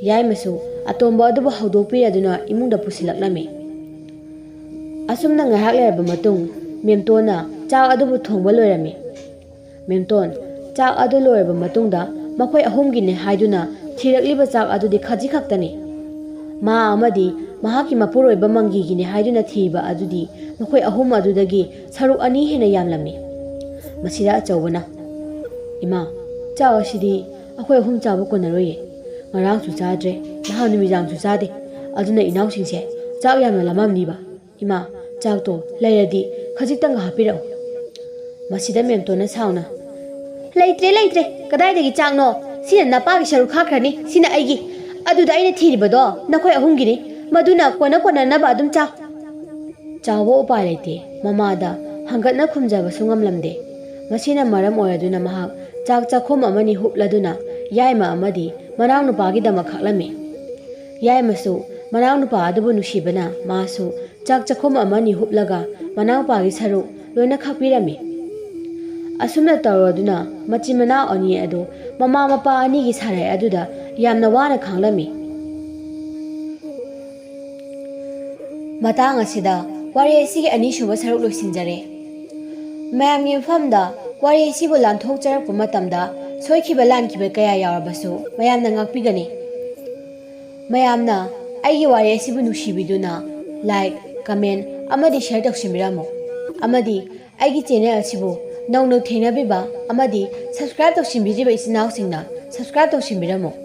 ꯌꯥꯏꯃꯁꯨ ꯑꯇꯣꯝꯕ ꯑꯗꯨꯕꯨ ꯍꯧꯗꯣꯛꯄꯤꯔꯗꯨꯅ ꯏꯃꯨꯡꯗ ꯄꯨꯁꯤꯜꯂꯛꯂꯝꯃꯤ꯫ ꯑꯁꯨꯝꯅ ꯉꯥꯏꯍꯥꯛ ꯂꯩꯔꯕ ꯃꯇꯨꯡ ꯃꯦꯝꯇꯣꯟꯅ ꯆꯥꯛ ꯑꯗꯨꯕꯨ ꯊꯣꯡꯕ ꯂꯣꯏꯔꯝꯃꯤ꯫ ꯃꯦꯝꯇꯣꯟ ꯆꯥꯛ ꯑꯗꯨ ꯂꯣꯏꯔꯕ ꯃꯇꯨꯡꯗ ꯃꯈꯣꯏ ꯑꯍꯨꯝꯒꯤꯅꯦ ꯍꯥꯏꯗꯨꯅ ꯊꯤꯔꯛꯂꯤꯕ ꯆꯥꯛ ꯑꯗꯨꯗꯤ ꯈꯖꯤꯛ ꯈꯛꯇꯅꯤ꯫ ꯃꯥ ꯑꯃꯗꯤ ꯃꯍꯥꯛꯀꯤ ꯃꯄꯨꯔꯣꯏꯕ ꯃꯪꯒꯤꯒꯤꯅꯦ ꯍꯥꯏꯗꯨꯅ ꯊꯤꯕ ꯑꯗꯨꯗꯤ ꯃꯈꯣꯏ ꯑꯍꯨꯝ ꯑꯗꯨꯗꯒꯤ ꯁꯔꯨꯛ ꯑꯅꯤ ꯍꯦꯟꯅ ꯌꯥꯝꯂꯝꯃꯤ꯫ ꯃꯁꯤꯗ ꯑꯆꯧꯕꯅ, "ꯏꯃꯥ, ꯆꯥꯛ ꯑꯁꯤꯗꯤ ꯑꯩꯈꯣꯏ ꯑꯍꯨꯝ ꯆꯥꯕ ꯀꯣꯟꯅꯔꯣꯏꯌꯦ꯫ ꯉꯔꯥꯡꯁꯨ ꯆꯥꯗ꯭ꯔꯦ, ꯅꯍꯥꯟ ꯅꯨꯃꯤꯗꯥꯡꯁꯨ ꯆꯥꯗꯦ꯫ ꯑꯗꯨꯅ ꯏꯅꯥꯎꯁꯤꯡꯁꯦ ꯆꯥꯛ ꯌꯥꯝꯅ ꯂꯥꯝꯃꯝꯅꯤꯕ꯫ ꯏꯃꯥ, ꯆꯥꯛꯇꯣ ꯂꯩꯔꯗꯤ ꯈꯖꯤꯛꯇꯪꯒ ꯍꯥꯞꯄꯤꯔꯛꯎ꯫" ꯃꯁꯤꯗ ꯃꯦꯝꯇꯣꯟꯅ ꯁꯥꯎꯅ, "ꯂꯩꯇ꯭ꯔꯦ, ꯂꯩꯇ꯭ꯔꯦ꯫ ꯀꯗꯥꯏꯗꯒꯤ ꯆꯥꯛꯅꯣ? ꯁꯤꯅ ꯅꯄꯥꯒꯤ ꯁꯔꯨꯛ ꯈꯥꯛꯈ꯭ꯔꯅꯤ꯫ ꯁꯤꯅ ꯑꯩꯒꯤ꯫ ꯑꯗꯨꯗ ꯑꯩꯅ ꯊꯤꯔꯤꯕꯗꯣ ꯅꯈꯣꯏ ꯑꯍꯨꯝꯒꯤꯅꯤ꯫ ꯃꯗꯨꯅ ꯀꯣꯟꯅ ꯀꯣꯟꯅꯅꯕ ꯑꯗꯨꯝ ꯆꯥꯎ꯫" ꯆꯥꯎꯕ ꯎꯄꯥꯏ ꯂꯩꯇꯦ꯫ ꯃꯃꯥꯗ ꯍꯪꯒꯠꯅ ꯈꯨꯝꯖꯕꯁꯨ ꯉꯝꯂꯝꯗꯦ꯫ ꯃꯁꯤꯅ ꯃꯔꯝ ꯑꯣꯏꯔꯗꯨꯅ ꯃꯍꯥꯛ ꯆꯥꯛ ꯆꯥꯛꯈꯨꯝ ꯑꯃꯅꯤ ꯍꯨꯞꯂꯗꯨꯅ ꯌꯥꯏꯃ ꯑꯃꯗꯤ ꯃꯅꯥꯎꯅꯨꯄꯥꯒꯤꯗꯃꯛ ꯈꯥꯛꯂꯝꯃꯤ꯫ ꯌꯥꯏꯃꯁꯨ ꯃꯅꯥꯎꯅꯨꯄꯥ ꯑꯗꯨꯕꯨ ꯅꯨꯡꯁꯤꯕꯅ ꯃꯥꯁꯨ ꯆꯥꯛ ꯆꯥꯛꯈꯨꯝ ꯑꯃꯅꯤ ꯍꯨꯞꯂꯒ ꯃꯅꯥꯎꯄꯥꯒꯤ ꯁꯔꯨꯛ ꯂꯣꯏꯅ ꯈꯥꯛꯄꯤꯔꯝꯃꯤ꯫ ꯑꯁꯨꯝꯅ ꯇꯧꯔꯗꯨꯅ ꯃꯆꯤꯟ ꯃꯅꯥꯎ ꯑꯅꯤ ꯑꯗꯨ ꯃꯃꯥ ꯃꯄꯥ ꯑꯅꯤꯒꯤ ꯁꯔꯥꯏ ꯑꯗꯨꯗ ꯌꯥꯝꯅ ꯋꯥꯅ ꯈꯥꯡꯂꯝꯃꯤ꯫ ꯃꯇꯥꯡ ꯑꯁꯤꯗ ꯋꯥꯔꯤ ꯑꯁꯤꯒꯤ ꯑꯅꯤꯁꯨꯕ ꯁꯔꯨꯛ ꯂꯣꯏꯁꯤꯟꯖꯔꯦ꯫ ꯃꯌꯥꯝꯒꯤ ꯃꯐꯝꯗ ꯋꯥꯔꯤ ꯑꯁꯤꯕꯨ ꯂꯥꯟꯊꯣꯛꯆꯔꯛꯄ ꯃꯇꯝꯗ ꯁꯣꯏꯈꯤꯕ ꯂꯥꯟꯈꯤꯕ ꯀꯌꯥ ꯌꯥꯎꯔꯕꯁꯨ ꯃꯌꯥꯝꯅ ꯉꯥꯛꯄꯤꯒꯅꯤ꯫ ꯃꯌꯥꯝꯅ ꯑꯩꯒꯤ ꯋꯥꯔꯤ ꯑꯁꯤꯕꯨ ꯅꯨꯡꯁꯤꯕꯤꯗꯨꯅ like, comment ꯑꯃꯗꯤ share ꯇꯧꯁꯤꯟꯕꯤꯔꯝꯃꯨ꯫ ꯑꯃꯗꯤ ꯑꯩꯒꯤ channel ꯑꯁꯤꯕꯨ ꯅꯧꯅ ꯊꯦꯡꯅꯕꯤꯕ ꯑꯃꯗꯤ subscribe ꯇꯧꯁꯤꯟꯕꯤꯗ꯭ꯔꯤꯕ ꯏꯆꯤꯟ ꯏꯅꯥꯎꯁꯤꯡꯅ subscribe ꯇꯧꯁꯤꯟꯕꯤꯔꯝꯃꯨ꯫